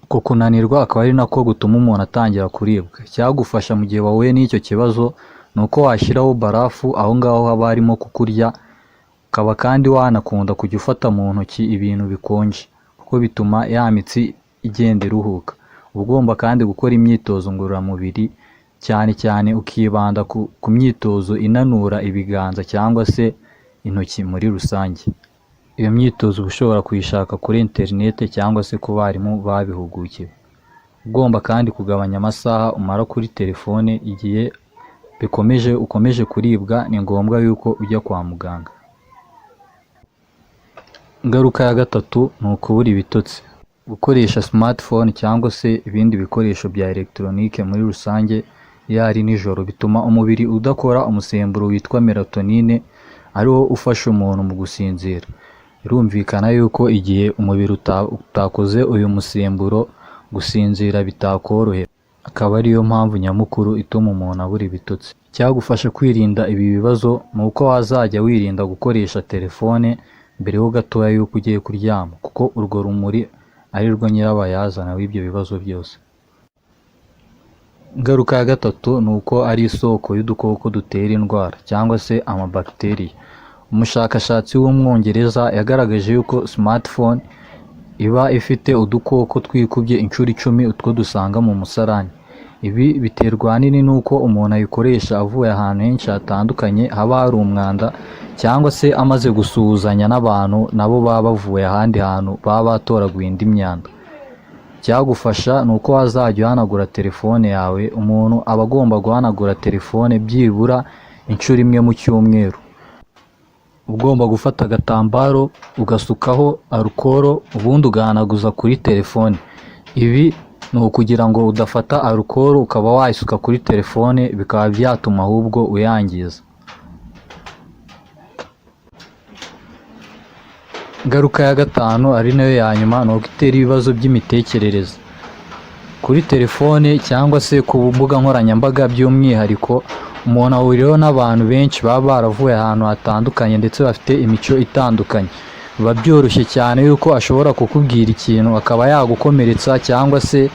A: Uko kunanirwa akaba ari nako gutuma umuntu atangira kuribwa. Icyagufasha mu gihe wahuye n'icyo kibazo ni uko washyiraho barafu aho ngaho haba harimo kukurya, ukaba kandi wanakunda kujya ufata mu ntoki ibintu bikonje, kuko bituma ya mitsi igenda iruhuka. Uba ugomba kandi gukora imyitozo ngororamubiri, cyane cyane ukibanda ku myitozo inanura ibiganza cyangwa se intoki muri rusange. Iyo myitozo uba ushobora kuyishaka kuri interinete cyangwa se ku barimu babihugukiwe. Ugomba kandi kugabanya amasaha umara kuri telefone. Igihe bikomeje, ukomeje kuribwa, ni ngombwa yuko ujya kwa muganga. Ingaruka ya gatatu ni ukubura ibitotsi. Gukoresha smartphone cyangwa se ibindi bikoresho bya elegitoronike muri rusange iyo ari nijoro bituma umubiri udakora umusemburo witwa melatonine, ariwo ufasha umuntu mu gusinzira. Birumvikana yuko igihe umubiri utakoze uyu musemburo, gusinzira bitakorohera. Akaba ariyo mpamvu nyamukuru ituma umuntu abura ibitotsi. Icyagufasha kwirinda ibi bibazo ni uko wazajya wirinda gukoresha telefone mbere ho gatoya y'uko ugiye kuryama, kuko urwo rumuri ari rwo nyirabayazana w'ibyo bibazo byose. Ingaruka ya gatatu ni uko ari isoko y'udukoko dutera indwara cyangwa se amabagiteriya. Umushakashatsi w'Umwongereza yagaragaje yuko smartphone iba ifite udukoko twikubye inshuro 10 utwo dusanga mu musarani. Ibi biterwa ahanini n'uko umuntu ayikoresha avuye ahantu henshi hatandukanye haba hari umwanda, cyangwa se amaze gusuhuzanya n'abantu nabo baba bavuye ahandi hantu baba batoraguye indi myanda. Icyagufasha ni uko wazajya uhanagura telefone yawe. Umuntu aba agomba guhanagura telefone byibura inshuro imwe mu cyumweru. Ugomba gufata agatambaro ugasukaho alukoro, ubundi ugahanaguza kuri telefone. Ibi ni ukugira ngo udafata alukoro ukaba wayisuka kuri telefone, bikaba byatuma ahubwo uyangiza. Ingaruka ya gatanu ari nayo ya nyuma ni uko itera ibibazo by'imitekerereze. Kuri telefone cyangwa se ku mbuga nkoranyambaga by'umwihariko, umuntu ahuriraho n'abantu benshi baba baravuye ahantu hatandukanye ndetse bafite imico itandukanye. Biba byoroshye cyane yuko ashobora kukubwira ikintu akaba yagukomeretsa, cyangwa se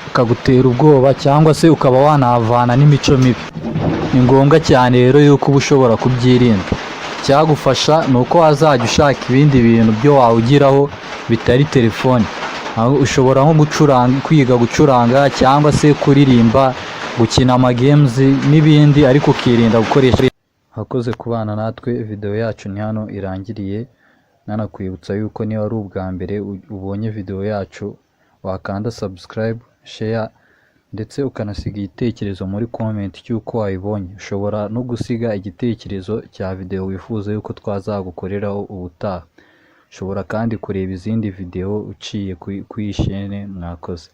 A: akagutera ubwoba, cyangwa se ukaba wanahavana n'imico mibi. Ni ngombwa cyane rero yuko uba ushobora kubyirinda. Icyagufasha ni uko wazajya ushaka ibindi bintu byo wawugiraho bitari telefone. Aho ushobora nko gucuranga, kwiga gucuranga cyangwa se kuririmba, gukina amagames n'ibindi, ariko ukirinda gukoresha. Wakoze kubana natwe, video yacu ni hano irangiriye. Nanakwibutsa yuko niba ari ubwa mbere ubonye video yacu, wakanda subscribe, share ndetse ukanasiga igitekerezo muri comment cy'uko wayibonye. Ushobora no gusiga igitekerezo cya video wifuza yuko twazagukoreraho ubutaha. Ushobora kandi kureba izindi video uciye kuri iyi chaîne. Mwakoze.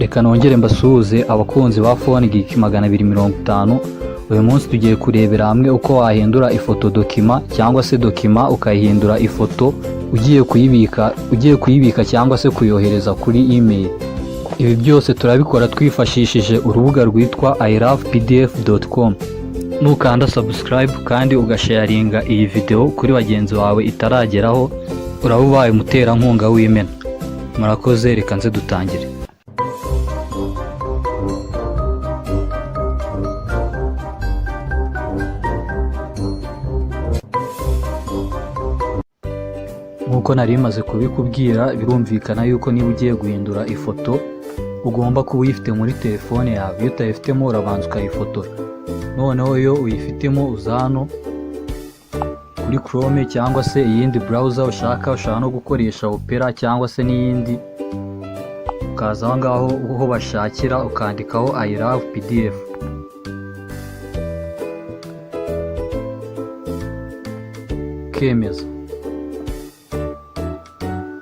A: Reka nongere mbasuhuze abakunzi ba Phone Geek 250. Uyu munsi tugiye kurebera hamwe uko wahindura ifoto document, cyangwa se document ukayihindura ifoto ugiye kuyibika cyangwa se kuyohereza kuri email. Ibi byose turabikora twifashishije urubuga rwitwa ilovepdf.com. Nukanda subscribe kandi ugasharinga iyi video kuri bagenzi bawe itarageraho, uraba ubaye umuterankunga w'imena. Murakoze, reka nze dutangire. Nk'uko nari maze kubikubwira, birumvikana yuko niba ugiye guhindura ifoto ugomba kuba uyifite muri telefone yawe. Iyo utayifitemo urabanza ukayifotora. Noneho iyo uyifitemo uza hano kuri Chrome cyangwa se iyindi browser ushaka, ushobora no gukoresha Opera cyangwa se n'iyindi, ukaza aho ngaho aho bashakira ukandikaho I love PDF. Ukemeza.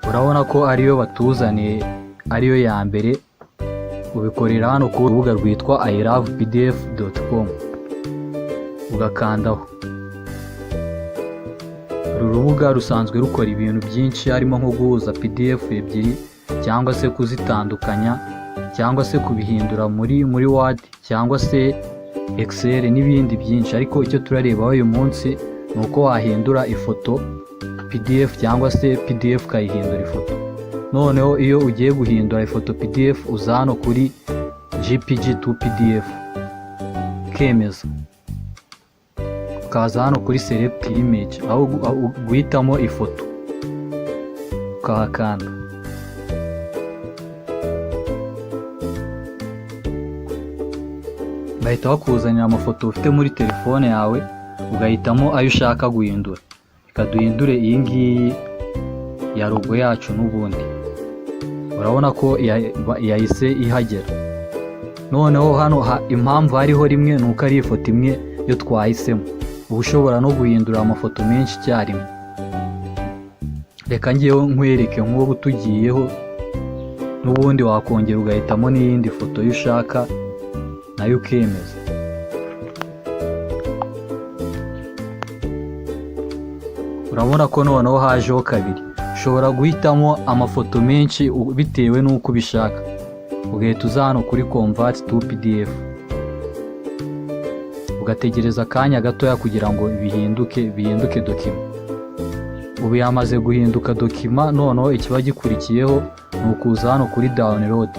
A: Urabona ko ariyo batuzaniye, ariyo ya mbere. Ubikorera hano ku rubuga rwitwa ilovepdf.com, ugakandaho. Uru rubuga rusanzwe rukora ibintu byinshi, harimo nko guhuza PDF ebyiri cyangwa se kuzitandukanya, cyangwa se kubihindura muri Word cyangwa se Excel n'ibindi byinshi. Ariko icyo turarebaho uyu munsi ni uko wahindura ifoto PDF cyangwa se PDF ukayihindura ifoto. Noneho iyo ugiye guhindura ifoto PDF, uza hano kuri JPG to PDF, ukemeza, ukaza hano kuri select image, aho guhitamo ifoto, ukahakanda. Bahita bakuzanira amafoto ufite muri telefone yawe, ugahitamo ayo ushaka guhindura. Reka duhindure iyi ngiyi ya logo yacu n'ubundi. Urabona ko yahise ihagera. Noneho hano impamvu hariho rimwe ni uko ari ifoto imwe yo twahisemo. Uba ushobora no guhindura amafoto menshi icyarimwe. Reka ngewe nkwereke nk'ubu tugiyeho, n'ubundi wakongera ugahitamo n'iyindi foto yo ushaka, nayo ukemeza. Urabona ko noneho hajeho kabiri. Ushobora guhitamo amafoto menshi bitewe n'uko ubishaka, ugahita uza hano kuri convert to PDF, ugategereza akanya gatoya kugira ngo bihinduke document. Ubu yamaze guhinduka document. Noneho ikiba gikurikiyeho ni ukuza hano kuri download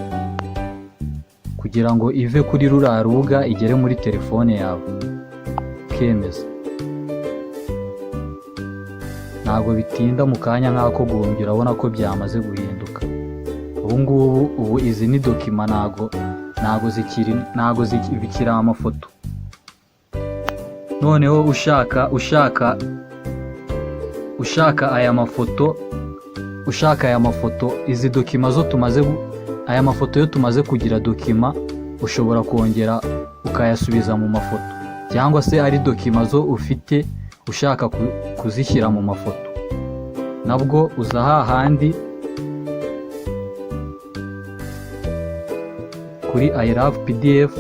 A: kugira ngo ive kuri ruriya rubuga igere muri telefone yawe, ukemeza. Ntabwo bitinda, mu kanya nk'ako guhumbya urabona ko byamaze guhinduka. Ubu ngubu, ubu izi ni document, ntago bikiri amafoto. Noneho ushaka aya mafoto, izi document zo tumaze, aya mafoto yo tumaze kugira document, ushobora kongera ukayasubiza mu mafoto, cyangwa se ari document zo ufite ushaka kuzishyira mu mafoto, nabwo uza hahandi kuri I love PDF,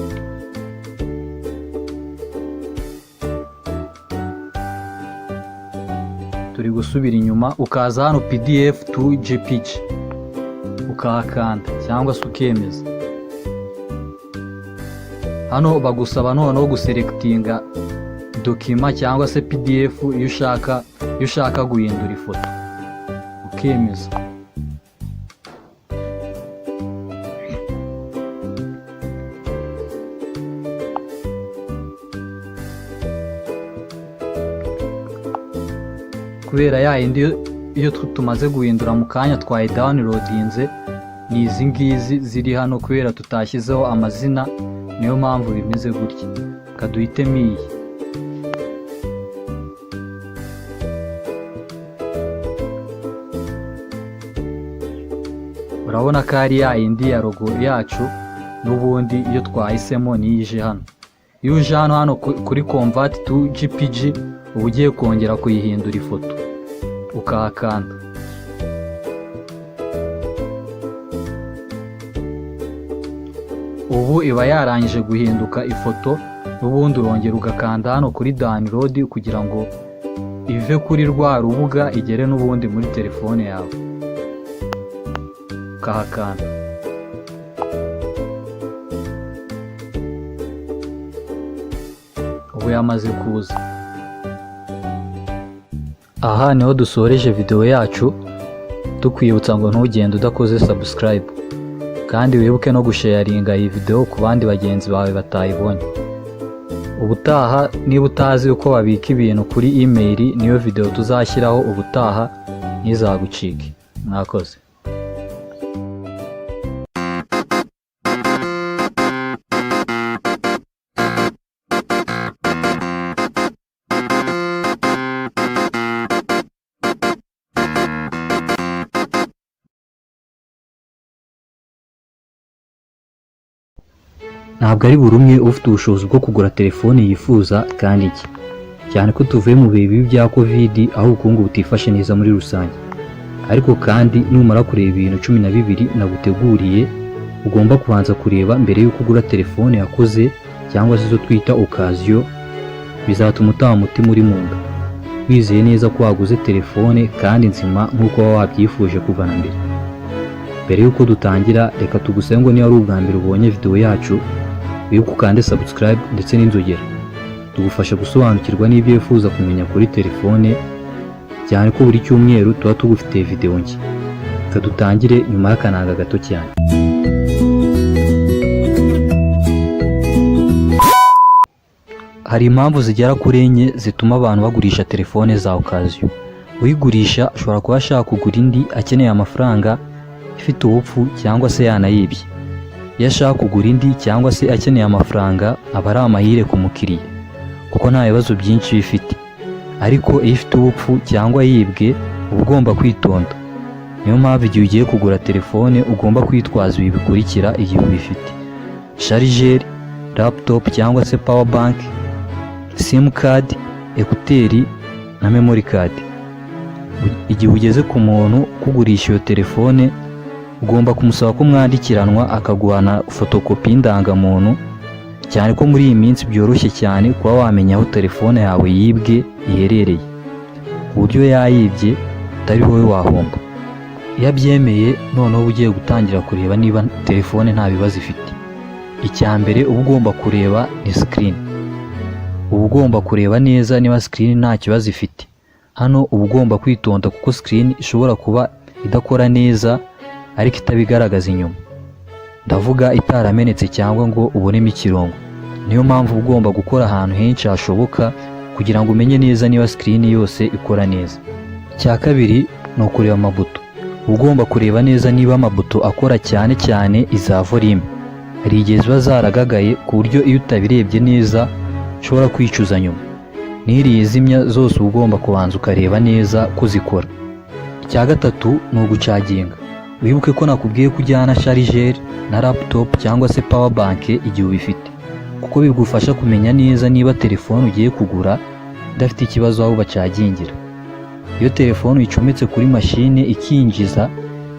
A: turi gusubira inyuma, ukaza hano PDF to JPG, ukahakanda cyangwa se ukemeza. Hano bagusaba noneho guselectinga document cyangwa se PDF iyo ushaka guhindura ifoto, ukemeza. Kubera ya yindi iyo tumaze guhindura mu kanya twayidownloadinze, ni izi ngizi ziri hano. Kubera tutashyizeho amazina, niyo mpamvu bimeze gutya. Kaduhitemo iyi. Urabona ko ari ya yindi ya logo yacu n'ubundi. Iyo twahisemo niyo ije hano. Iyo uje hano kuri convert to JPG, uba ugiye kongera kuyihindura ifoto, ukahakanda. Ubu iba yarangije guhinduka ifoto. N'ubundi urongera ugakanda hano kuri download kugira ngo ive kuri rwa rubuga igere n'ubundi muri telefone yawe, ukahakanda. Ubu yamaze kuza. Aha niho dusoreje video yacu, tukwibutsa ngo ntugende udakoze subscribe, kandi wibuke no gusharinga iyi video ku bandi bagenzi bawe batayibonye. Ubutaha, niba utazi uko babika ibintu kuri email, niyo video tuzashyiraho ubutaha, ntizagucike. Mwakoze. Ntabwo ari buri umwe ufite ubushobozi bwo kugura telefone yifuza kandi nshya, cyane ko tuvuye mu bihe bibi bya Covid, aho ubukungu butifashe neza muri rusange. Ariko kandi numara kureba ibintu 12 naguteguriye ugomba kubanza kureba mbere y'uko ugura telefone yakoze cyangwa se izo twita occasion, bizatuma utaha umutima uri mu nda, wizeye neza ko waguze telefone kandi nzima nk'uko waba wabyifuje kuva na mbere. Mbere y'uko dutangira, reka tugusabe ngo niba ari ubwa mbere ubonye video yacu, wibuke ukande subscribe ndetse n'inzogera. Tugufasha gusobanukirwa n'ibyo wifuza kumenya kuri telefone, cyane ko buri cyumweru tuba tugufitiye video nshya. Reka dutangire nyuma y'akananga gato cyane. Hari impamvu zigera kuri enye zituma abantu bagurisha telefone za occasion. Uyigurisha ashobora kuba ashaka kugura indi, akeneye amafaranga, ifite ubupfu cyangwa se yanayibye. Iyo ashaka kugura indi cyangwa se akeneye amafaranga, aba ari amahire ku mukiriya kuko nta bibazo byinshi bifite. Ariko iyo ifite ubupfu cyangwa yibwe, uba ugomba kwitonda. Niyo mpamvu igihe ugiye kugura telefone ugomba kwitwaza ibi bikurikira igihe ubifite: charger, laptop cyangwa se power bank, SIM card, écouteurs na memory card. Igihe ugeze ku muntu ukugurisha iyo telefone, ugomba kumusaba ko mwandikiranwa, akaguha na fotokopi y'indangamuntu, cyane ko muri iyi minsi byoroshye cyane kuba wamenya aho telefone yawe yibwe iherereye, ku buryo yayibye utari wowe wahomba. Iyo abyemeye, noneho uba ugiye gutangira kureba niba telefone nta bibazo ifite. Icya mbere uba ugomba kureba ni screen. Uba ugomba kureba neza niba screen nta kibazo ifite. Hano uba ugomba kwitonda kuko screen ishobora kuba idakora neza ariko itabigaragaza inyuma, ndavuga itaramenetse cyangwa ngo ubonemo ikirongo. Niyo mpamvu uba ugomba gukora ahantu henshi hashoboka kugira ngo umenye neza niba screen yose ikora neza. Icya kabiri ni ukureba amabuto. Uba ugomba kureba neza niba amabuto akora, cyane cyane iza volume. Hari igihe ziba zaragagaye ku buryo iyo utabirebye neza ushobora kwicuza nyuma. N'iriya izimya zose uba ugomba kubanza ukareba neza ko zikora. Icya gatatu ni ugucaginga. Wibuke ko nakubwiye ko ujyana charger na laptop cyangwa se power bank igihe ubifite, kuko bigufasha kumenya neza niba telefone ugiye kugura idafite ikibazo aho bacagingira. Iyo telefone uyicometse kuri mashine ikinjiza,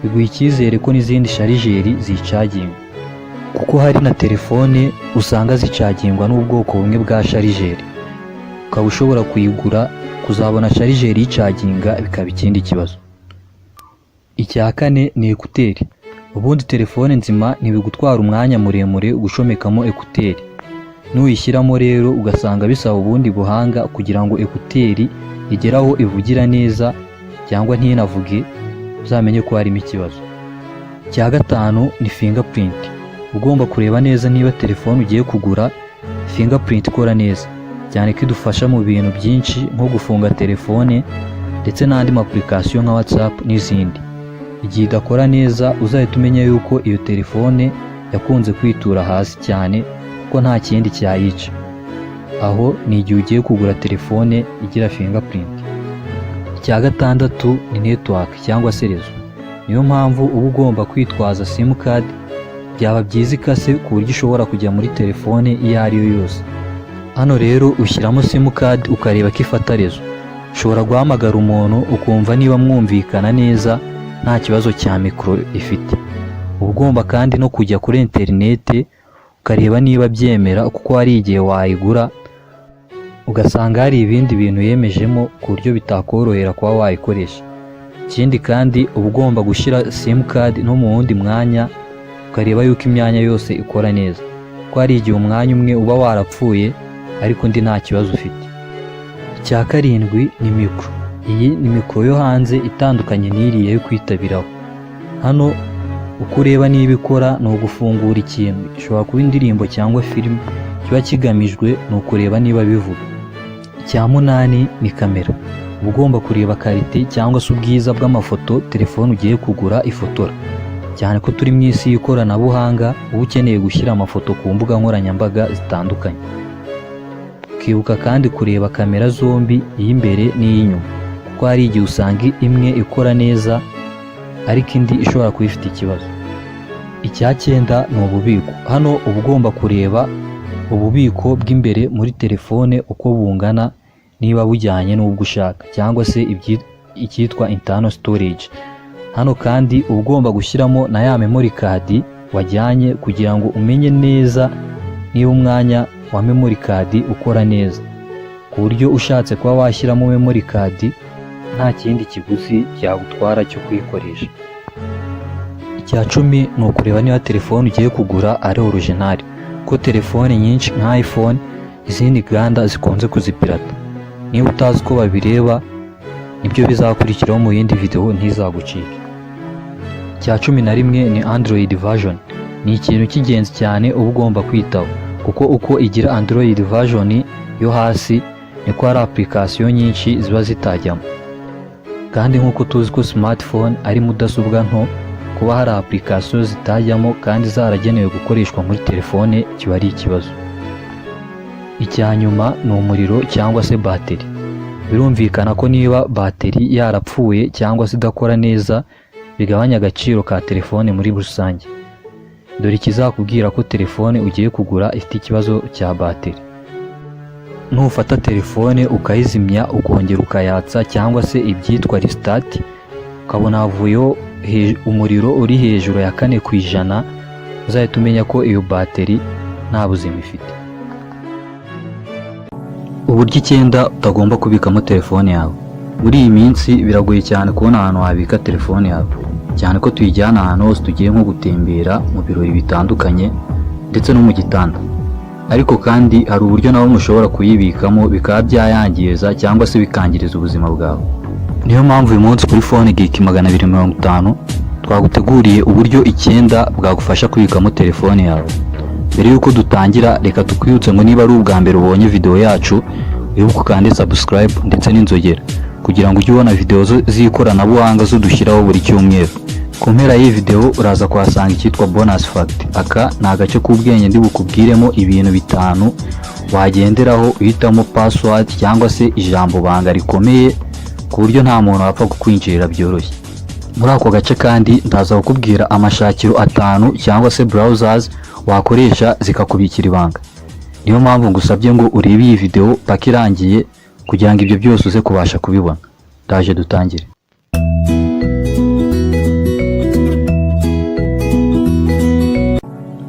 A: biguha icyizere ko n'izindi charger ziyicaginga, kuko hari na telefone usanga zicagingwa n'ubwoko bumwe bwa charger, ukaba ushobora kuyigura kuzabona charger yicaginga bikaba ikindi kibazo. Icya kane ni écouteurs. Ubundi telefone nzima ntibigutwara umwanya muremure gucomekamo écouteurs. Nuyishyiramo rero ugasanga bisaba ubundi buhanga kugira ngo écouteur igere aho ivugira neza cyangwa ntinavuge, uzamenye ko harimo ikibazo. Icya gatanu ni fingerprint. Ugomba kureba neza niba telefone ugiye kugura fingerprint ikora neza, cyane ko idufasha mu bintu byinshi nko gufunga telefone ndetse n'andi ma application nka WhatsApp n'izindi. Igihe idakora neza, uzahita umenya yuko iyo telefone yakunze kwitura hasi cyane, kuko nta kindi cyayica. Aho ni igihe ugiye kugura telefone igira fingerprint. Icya gatandatu ni network cyangwa se réseau. Niyo mpamvu uba ugomba kwitwaza simukadi, byaba byiza ikase ku buryo ushobora kujya muri telefone iyo ari yo yose. Hano rero ushyiramo simukadi ukareba ko ifata réseau. Ushobora guhamagara umuntu ukumva niba mwumvikana neza, nta kibazo cya micro ifite. Uba ugomba kandi no kujya kuri interinete ukareba niba byemera, kuko hari igihe wayigura ugasanga hari ibindi bintu yemejemo ku buryo bitakorohera kuba wayikoresha. Ikindi kandi, uba ugomba gushyira simukadi no mu wundi mwanya, ukareba yuko imyanya yose ikora neza, kuko hari igihe umwanya umwe uba warapfuye ariko undi nta kibazo ufite. Icya karindwi ni micro. Iyi ni micro yo hanze itandukanye n'iriya yo kwitabiraho. Hano uko ureba niba ikora ni ugufungura ikintu, ishobora kuba indirimbo cyangwa filime, kiba kigamijwe ni ukureba niba bivuga. Icya munani ni kamera. Uba ugomba kureba qualité cyangwa se ubwiza bw'amafoto telefone ugiye kugura ifotora, cyane ko turi mu isi y'ikoranabuhanga, uba ukeneye gushyira amafoto ku mbuga nkoranyambaga zitandukanye. Ukibuka kandi kureba kamera zombi, iy'imbere n'iy'inyuma, kuko hari igihe usanga imwe ikora neza ariko indi ishobora kuba ifite ikibazo. Icya cyenda ni ububiko. Hano uba ugomba kureba ububiko bw'imbere muri telefone uko bungana, niba bujyanye n'ubwo ushaka, cyangwa se icyitwa internal storage. Hano kandi uba ugomba gushyiramo na ya memory card wajyanye kugira ngo umenye neza niba umwanya wa memory card ukora neza, ku buryo ushatse kuba washyiramo memory card nta kindi kiguzi byagutwara cyo kuyikoresha. Icya 10 ni ukureba niba telefone ugiye kugura ari original, kuko telefone nyinshi nka iPhone izindi nganda zikunze kuzipirata. Niba utazi uko babireba, nibyo bizakurikiraho mu yindi video, ntizagucike. Icya 11 ni Android version. Ni ikintu cy'ingenzi cyane uba ugomba kwitaho, kuko uko igira Android version yo hasi niko hari application nyinshi ziba zitajyamo. Kandi nk'uko tuzi ko smartphone ari mudasobwa nto, kuba hari application zitajyamo kandi zaragenewe gukoreshwa muri telefone kiba ari ikibazo. Icya nyuma ni umuriro cyangwa se bateri. Birumvikana ko niba bateri yarapfuye cyangwa se idakora neza, bigabanya agaciro ka telefone muri rusange. Dore ikizakubwira ko telefone ugiye kugura ifite ikibazo cya bateri: nufata telefone ukayizimya ukongera ukayatsa cyangwa se ibyitwa restart, ukabona havuyeho umuriro uri hejuru ya 4%, uzahita umenya ko iyo bateri nta buzima ifite. Uburyo icyenda utagomba kubikamo telefone yawe. Muri iyi minsi biragoye cyane kubona ahantu wabika telefone yawe. Cyane ko tuyijyana ahantu hose tugiye, nko gutembera, mu birori bitandukanye ndetse no mu gitanda. Ariko kandi hari uburyo nabo mushobora kuyibikamo bikaba byayangiza cyangwa se bikangiriza ubuzima bwawe. Niyo mpamvu uyu munsi kuri Phone Geek 250 twaguteguriye uburyo 9 bwagufasha kubikamo telefone yawe. Mbere y'uko dutangira, reka tukwibutse ngo niba ari ubwa mbere ubonye video yacu, wibuke ukande subscribe ndetse n'inzogera kugira ngo ujye ubona video z'ikoranabuhanga zo dushyiraho buri cyumweru. Ku mpera y'iyi video uraza kuhasanga icyitwa bonus fact. Aka ni agace k'ubwenge ndi bukubwiremo ibintu 5 wagenderaho uhitamo password cyangwa se ijambo banga rikomeye, ku buryo nta muntu wapfa kukwinjirira byoroshye. Muri ako gace kandi ndaza kukubwira amashakiro 5 cyangwa se browsers wakoresha zikakubikira ibanga. Niyo mpamvu ngusabye ngo urebe iyi video paka irangiye kugira ngo ibyo byose uze kubasha kubibona. Ndaje dutangire.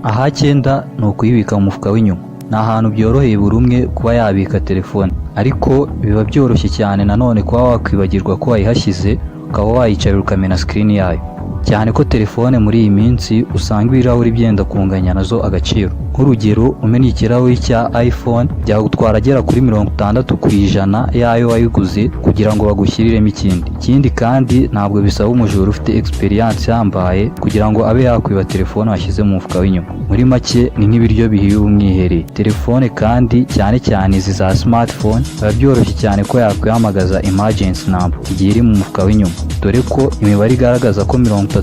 A: Aha 9 ni ukuyibika mu mufuka w'inyuma. Ni ahantu byoroheye buri umwe kuba yabika telefone, ariko biba byoroshye cyane nanone kuba wakwibagirwa ko wayihashyize, ukaba wayicarira ukamena screen yayo. Cyane ko telefone muri iyi minsi usanga ibirahuri byenda kunganya nazo agaciro. Nk'urugero, umennye ikirahuri cya iPhone byagutwara agera kuri 60% y'ayo wayiguze kugira ngo bagushyiriremo ikindi. Ikindi kandi, ntabwo bisaba umujura ufite experience ihambaye kugira ngo abe yakwiba telefone washyize mu mufuka w'inyuma. Muri make ni nk'ibiryo bihiye umwihereye. Telefone kandi, cyane cyane izi za smartphone, biba byoroshye cyane ko yakwihamagaza emergency number igihe iri mu mufuka w'inyuma, dore ko imibare igaragaza ko 30%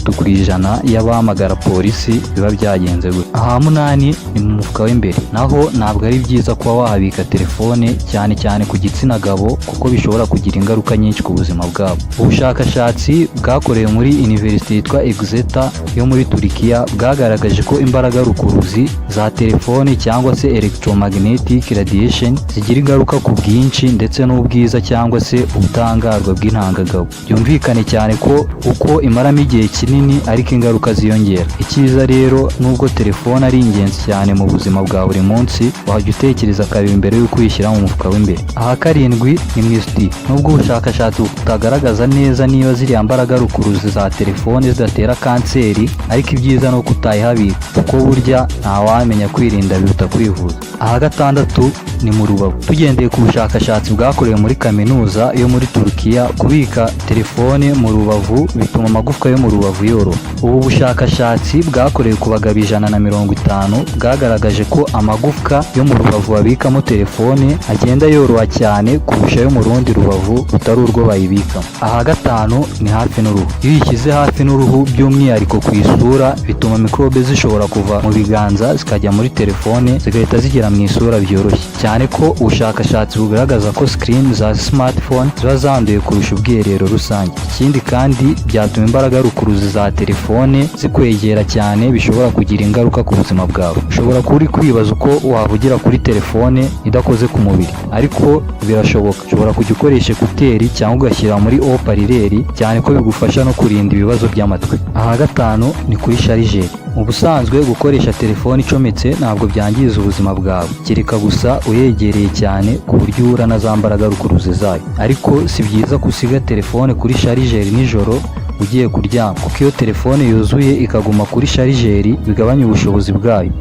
A: y'abahamagara polisi biba byagenze gutya. Aha 8 ni mu mufuka w'imbere. Naho ntabwo ari byiza kuba wahabika telefone, cyane cyane ku gitsina gabo, kuko bishobora kugira ingaruka nyinshi ku buzima bwabo. Ubushakashatsi bwakorewe muri University yitwa Exeter yo muri Turikiya bwagaragaje ko imbaraga rukuruzi za telefone cyangwa se electromagnetic radiation zigira ingaruka ku bwinshi ndetse n'ubwiza cyangwa se ubudahangarwa bw'intangagabo. Byumvikane cyane ko uko imaramo igihe kinini ariko ingaruka ziyongera. Icyiza rero, nubwo telefone ari ingenzi cyane mu buzima bwa buri munsi, wajya utekereza kabiri mbere y'uko uyishyira mu mufuka w'imbere. Aha 7 ni mu isutiye. Nubwo ubushakashatsi butagaragaza neza niba ziriya mbaraga rukuruzi za telefone zidatera kanseri, ariko ibyiza ni uko utayihabika, kuko burya ntawamenya, kwirinda biruta kwivuza. Aha 6 ni mu rubavu. Tugendeye ku bushakashatsi bwakorewe muri kaminuza yo muri Turukiya, kubika telefone mu rubavu bituma amagufwa yo mu rubavu yoroha. Ubu bushakashatsi bwakorewe ku bagabo 150 bwagaragaje ko amagufwa yo mu rubavu babikamo telefone agenda yoroha cyane kurusha ayo mu rundi rubavu rutari urwo bayibikamo. Aha 5 ni hafi n'uruhu. Iyo uyishyize hafi n'uruhu, by'umwihariko ku isura, bituma mikorobe zishobora kuva mu biganza zikajya muri telefone, zigahita zigera mu isura byoroshye. Cyane ko ubushakashatsi bugaragaza ko screen za smartphone ziba zanduye kurusha ubwiherero rusange. Ikindi kandi, byatuma imbaraga rukuruzi za telefone zikwegera cyane, bishobora kugira ingaruka ku buzima bwawe. Ushobora kuba uri kwibaza uko wavugira kuri telefone idakoze ku mubiri, ariko birashoboka. Ushobora kujya ukoresha écouteurs cyangwa ugashyira muri haut-parleur, cyane ko bigufasha no kurinda ibibazo by'amatwi. Aha 5 ni kuri chargeur. Mu busanzwe gukoresha telefone icometse ntabwo byangiza ubuzima bwawe, kereka gusa uyegereye cyane ku buryo uhura na za mbaraga rukuruzi zayo. Ariko si byiza ko usiga telefone kuri chargeur nijoro ugiye kuryama, kuko iyo telefone yuzuye ikaguma kuri chargeur bigabanya ubushobozi bwayo.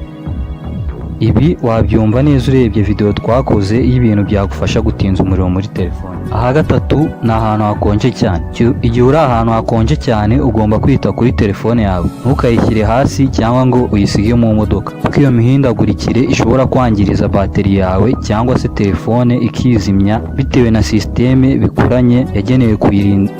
A: Ibi wabyumva neza urebye video twakoze y'ibintu byagufasha gutinza umuriro muri telefone. Aha 3 ni ahantu hakonje cyane. Igihe uri ahantu hakonje cyane, ugomba kwita kuri telefone yawe, ntukayishyire hasi cyangwa ngo uyisige mu modoka, kuko iyo mihindagurikire ishobora kwangiriza bateri yawe cyangwa se telefone ikizimya bitewe na sisiteme bikoranye yagenewe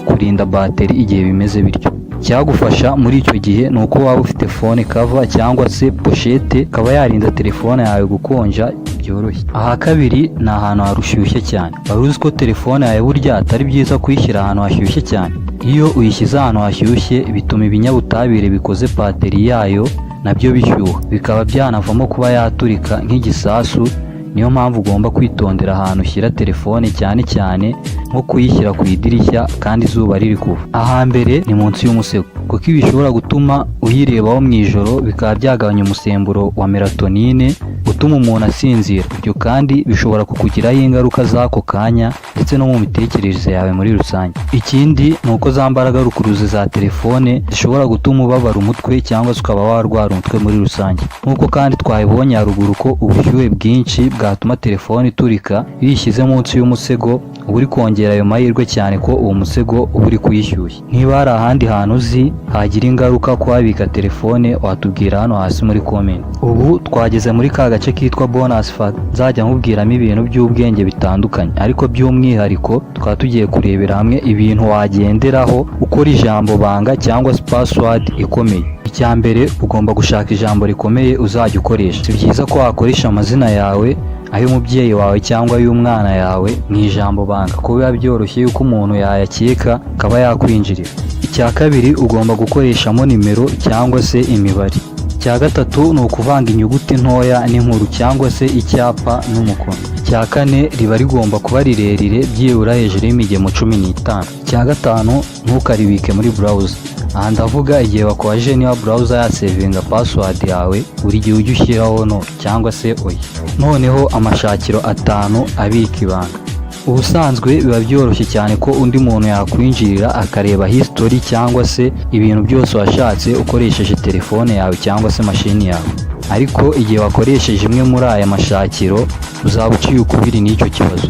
A: kurinda bateri igihe bimeze bityo. Icyagufasha muri icyo gihe ni uko waba ufite phone cover cyangwa se pochette, ikaba yarinda telefone yawe gukonja byoroshye. Aha 2 ni ahantu harushyushye cyane. Wari uzi ko telefone yawe burya atari byiza kuyishyira ahantu hashyushye cyane? Iyo uyishyize ahantu hashyushye bituma ibinyabutabire bikoze bateri yayo nabyo bishyuha, bikaba byanavamo kuba yaturika nk'igisasu. Niyo mpamvu ugomba kwitondera ahantu ushyira telefone, cyane cyane nko kuyishyira ku idirishya kandi izuba riri kuva. Ahambere ni munsi y'umusego, kuko ibi bishobora gutuma uyirebaho mu ijoro, bikaba byagabanya umusemburo wa melatonine utuma ituma umuntu asinzira. Ibyo kandi bishobora kukugiraho ingaruka z'ako kanya ndetse no mu mitekerereze yawe muri rusange. Ikindi ni uko za mbaraga rukuruzi za telefone zishobora gutuma ubabara umutwe cyangwa se ukaba warwara umutwe muri rusange. Nk'uko kandi twabibonye haruguru ko ubushyuhe bwinshi bwatuma telefone iturika, iyo uyishyize munsi y'umusego uba uri kongera ayo mahirwe, cyane ko uwo musego uba uri kuyishyushya. Niba hari ahandi hantu uzi hagira ingaruka kuhabika telefone, watubwira hano hasi muri comment. Ubu twageze muri ka gace kitwa bonus fact, nzajya nkubwiramo ibintu by'ubwenge bitandukanye, ariko by'umwihariko tukaba tugiye kurebera hamwe ibintu wagenderaho ukora ijambo banga cyangwa se password ikomeye. Icya mbere, ugomba gushaka ijambo rikomeye uzajya ukoresha. Si byiza ko wakoresha amazina yawe, ay'umubyeyi wawe cyangwa ay'umwana yawe mu ijambo banga, kuko biba byoroshye yuko umuntu yayakeka akaba yakwinjirira. Icya kabiri, ugomba gukoreshamo nimero cyangwa se imibare. Icya gatatu ni ukuvanga inyuguti ntoya n'inkuru cyangwa se icyapa n'umukono. Icya kane, riba rigomba kuba rirerire, byibura hejuru y'imigemo 15. Icya gatanu, ntukaribike muri browser. Aha ndavuga igihe bakubajije niba browser yasevinga password yawe, buri gihe ujye ushyiraho no cyangwa se oya. Noneho amashakiro atanu abika ibanga. Ubusanzwe biba byoroshye cyane ko undi muntu yakwinjirira akareba history cyangwa se ibintu byose washatse ukoresheje telefone yawe cyangwa se mashini yawe, ariko igihe wakoresheje imwe muri aya mashakiro uzaba uciye ukubiri n'icyo kibazo.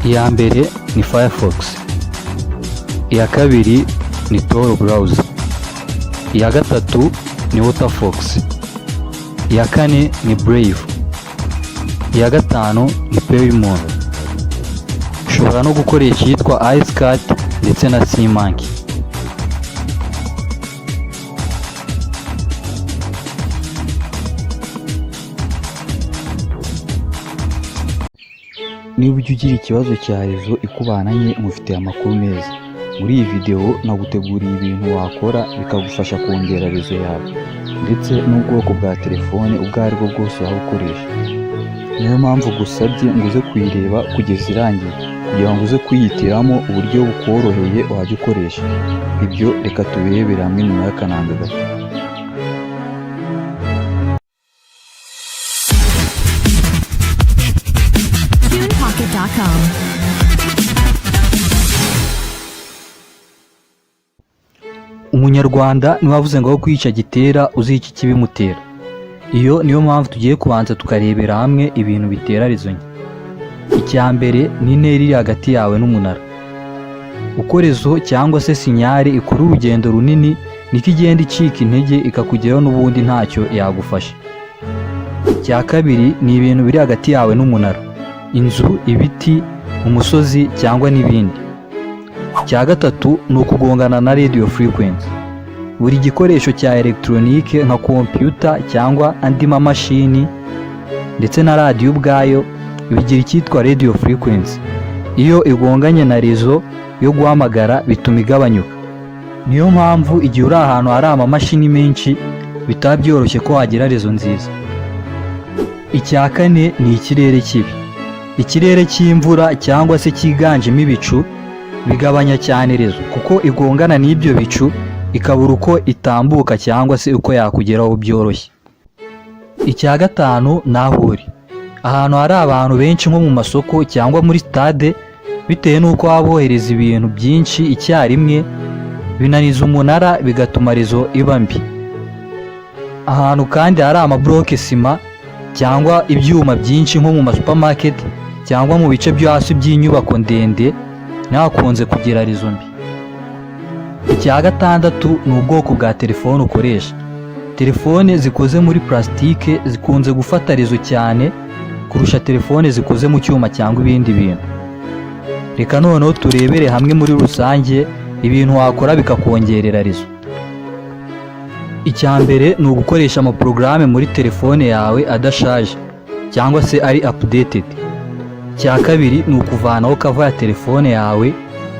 A: Iya mbere ni Firefox, iya kabiri ni Tor browser, iya gatatu ni Waterfox, iya kane ni Brave, iya gatanu ni Paymon. Ushobora no gukoresha iyitwa IceCat ndetse na SeaMonkey. Niba ujya ugira ikibazo cya réseau ikubana nke, nkufitiye amakuru meza. Muri iyi videwo naguteguriye ibintu wakora bikagufasha kongera réseau yawe ndetse n'ubwoko bwa telefone ubwo ari bwo bwose waba ukoresha. Niyo mpamvu gusabye ngo uze kuyireba kugeza irangiye, kugira ngo uze kwihitiramo uburyo bukoroheye wajya ukoresha. Ibyo reka tubirebere hamwe nyuma y'akananga gato.
B: TunePocket.com.
A: Umunyarwanda niwe wavuze ngo aho kwica gitera uzica ikibimutera. Iyo niyo mpamvu tugiye kubanza tukarebera hamwe ibintu bitera réseau nke. Icya mbere ni intera iri hagati yawe n'umunara. Uko réseau cyangwa se signal ikora urugendo runini, niko igenda icika intege ikakugeraho n'ubundi ntacyo yagufasha. Icya kabiri ni ibintu biri hagati yawe n'umunara: inzu, ibiti, umusozi cyangwa n'ibindi. Icya gatatu ni ukugongana na radio frequency. Buri gikoresho cya elegitoronike nka kompiyuta cyangwa andi mamashini ndetse na radiyo ubwayo bigira icyitwa radio frequency. Iyo igonganye na réseau yo guhamagara, bituma igabanyuka. Niyo mpamvu igihe uri ahantu hari amamashini menshi bitaba byoroshye ko wagira réseau nziza. Icya kane ni ikirere kibi. Ikirere cy'imvura cyangwa se cyiganjemo ibicu bigabanya cyane réseau, kuko igongana n'ibyo bicu ikabura uko itambuka cyangwa se uko yakugeraho byoroshye. Icya gatanu ni aho uri. Ahantu hari abantu benshi nko mu masoko cyangwa muri stade, bitewe n'uko baba bohereza ibintu byinshi icyarimwe, binaniza umunara, bigatuma réseau iba mbi. Ahantu kandi hari amabloke sima cyangwa ibyuma byinshi nko mu masupamaketi cyangwa mu bice byo hasi by'inyubako ndende, ntihakunze kugira réseau mbi. Icya gatandatu ni ubwoko bwa telefone ukoresha. Telefone zikoze muri plastique zikunze gufata réseau cyane kurusha telefone zikoze mu cyuma cyangwa ibindi bintu. Reka noneho turebere hamwe muri rusange ibintu wakora bikakongerera réseau. Icya mbere ni ugukoresha amaporogaramu muri telefone yawe adashaje cyangwa se ari updated. Icya kabiri ni ukuvanaho cover ya telefone yawe.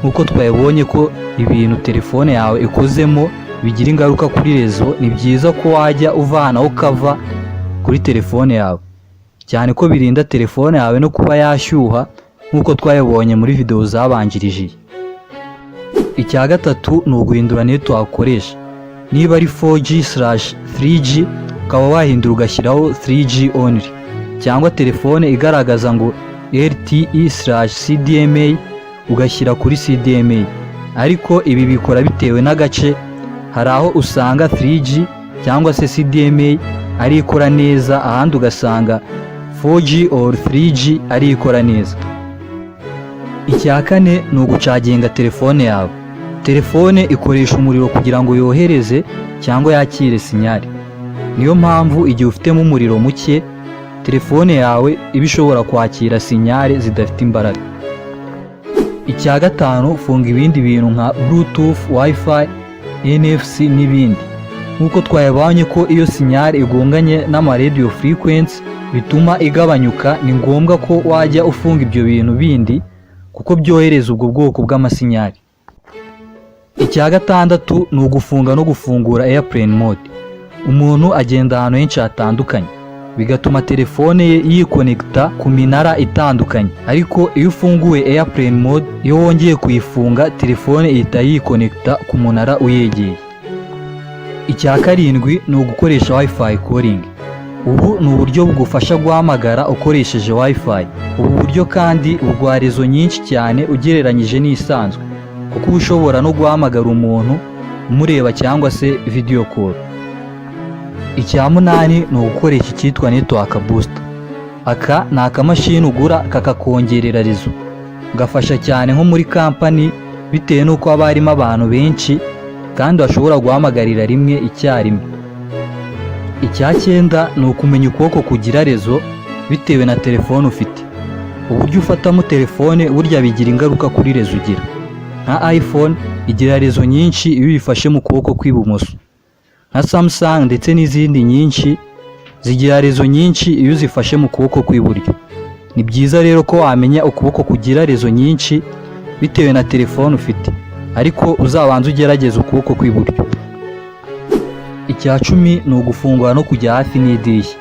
A: Nk'uko twabibonye ko ibintu telefone yawe ikozemo bigira ingaruka kuri réseau, ni byiza ko wajya uvanaho cover kuri telefone yawe, cyane ko birinda telefone yawe no kuba yashyuha nk'uko twabibonye muri videwo zabanjirije iyi. Icya gatatu ni uguhindura network ukoresha. Niba ari 4G/3G, ukaba wahindura ugashyiraho 3G only, cyangwa se 4G only. cyangwa telefone igaragaza ngo LTE/CDMA, ugashyira kuri CDMA. Ariko ibi bikora bitewe n'agace. Hari aho usanga 3G cyangwa se CDMA ari ikora neza, ahandi ugasanga 4G or 3G ari ikora neza. Icya kane ni ugucaginga telefone yawe. Telefone ikoresha umuriro kugira ngo yohereze cyangwa yakire signal. Niyo mpamvu igihe ufitemo umuriro muke, telefone yawe iba ishobora kwakira signal zidafite imbaraga. Icya gatanu, funga ibindi bintu nka Bluetooth, WiFi, NFC n'ibindi. Nk'uko twayabonye ko iyo signal igonganye n'ama radio frequency bituma igabanyuka, ni ngombwa ko wajya ufunga ibyo bintu bindi kuko byohereza ubwo bwoko bw'ama signal. Icya gatandatu ni ugufunga no gufungura airplane mode. Umuntu agenda ahantu henshi hatandukanye, bigatuma telefone ye yikonekita ku minara itandukanye. Ariko iyo ufunguye airplane mode, iyo wongeye kuyifunga, telefone ihita yikonekita ku munara uyegeye. Icya karindwi ni ugukoresha WiFi calling. Ubu ni uburyo bugufasha guhamagara ukoresheje WiFi. Ubu buryo kandi buguha réseau nyinshi cyane ugereranyije n'isanzwe, kuko uba ushobora no guhamagara umuntu umureba cyangwa se video call. Icya munani ni ugukoresha icyitwa network booster. Aka ni akamashini ugura kakakongerera réseau. Gafasha cyane nko muri kampani, bitewe n'uko haba harimo abantu benshi kandi bashobora guhamagarira rimwe icyarimwe. Icya cyenda ni ukumenya ukuboko kugira réseau bitewe na telefone ufite. Uburyo ufatamo telefone burya bigira ingaruka kuri réseau ugira. Nka iPhone igira réseau nyinshi iyo uyifashe mu kuboko kw'ibumoso. Nka Samsung ndetse n'izindi nyinshi zigira réseau nyinshi iyo uzifashe mu kuboko kw'iburyo. Ni byiza rero ko wamenya ukuboko kugira réseau nyinshi bitewe na telefone ufite, ariko uzabanze ugerageze ukuboko kw'iburyo. Icya 10 ni ugufungura no kujya hafi n'idirishya.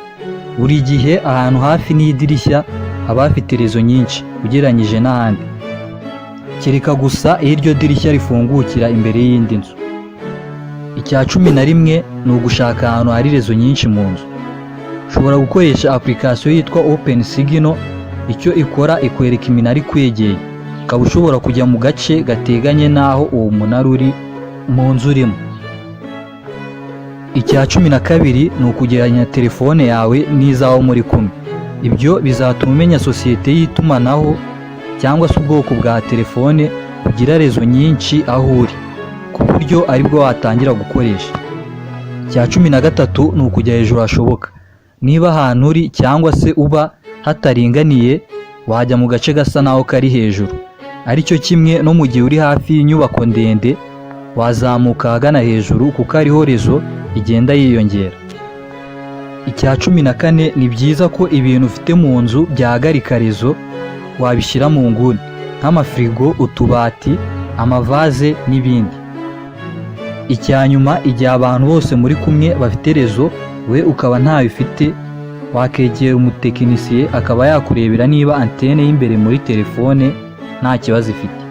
A: Buri gihe ahantu hafi n'idirishya haba hafite réseau nyinshi ugereranyije n'ahandi, kereka gusa iyo iryo dirishya rifungukira imbere y'indi nzu. Icya 11 ni ugushaka ahantu hari réseau nyinshi mu nzu. Ushobora gukoresha application yitwa Open Signal. Icyo ikora, ikwereka iminara ikwegeye, ukaba ushobora kujya mu gace gateganye n'aho uwo munara uri mu nzu urimo. Icya 12 ni ukugereranya telefone yawe n'iz'abo muri kumwe. Ibyo bizatuma umenya sosiyete y'itumanaho cyangwa se ubwoko bwa telefone bugira réseau nyinshi aho uri, ku buryo aribwo watangira gukoresha. Icya 13 ni ukujya hejuru hashoboka. Niba ahantu uri cyangwa se uba hataringaniye, wajya mu gace gasa naho kari hejuru. Aricyo kimwe no mu gihe uri hafi y'inyubako ndende, wazamuka ahagana hejuru kuko ariho réseau igenda yiyongera. Icya 14, ni byiza ko ibintu ufite mu nzu byahagarika réseau wabishyira mu nguni, nk'amafirigo, utubati, amavaze n'ibindi. Icya nyuma, igihe abantu bose muri kumwe bafite réseau, we ukaba ntayo ufite, wakegera umutekinisiye akaba yakurebera niba antene y'imbere muri telefone nta kibazo ifite.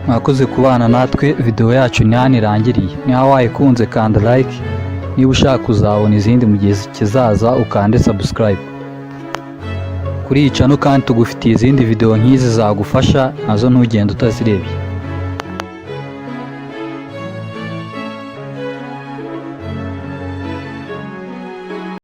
A: Mwakoze kubana natwe. Video yacu ni hano irangiriye. Niba wayikunze, kanda like. Niba ushaka kuzabona izindi mu gihe kizaza, ukande subscribe kuri iyi channel. Kandi tugufitiye izindi video nk'izi zagufasha, nazo ntugende utazirebye.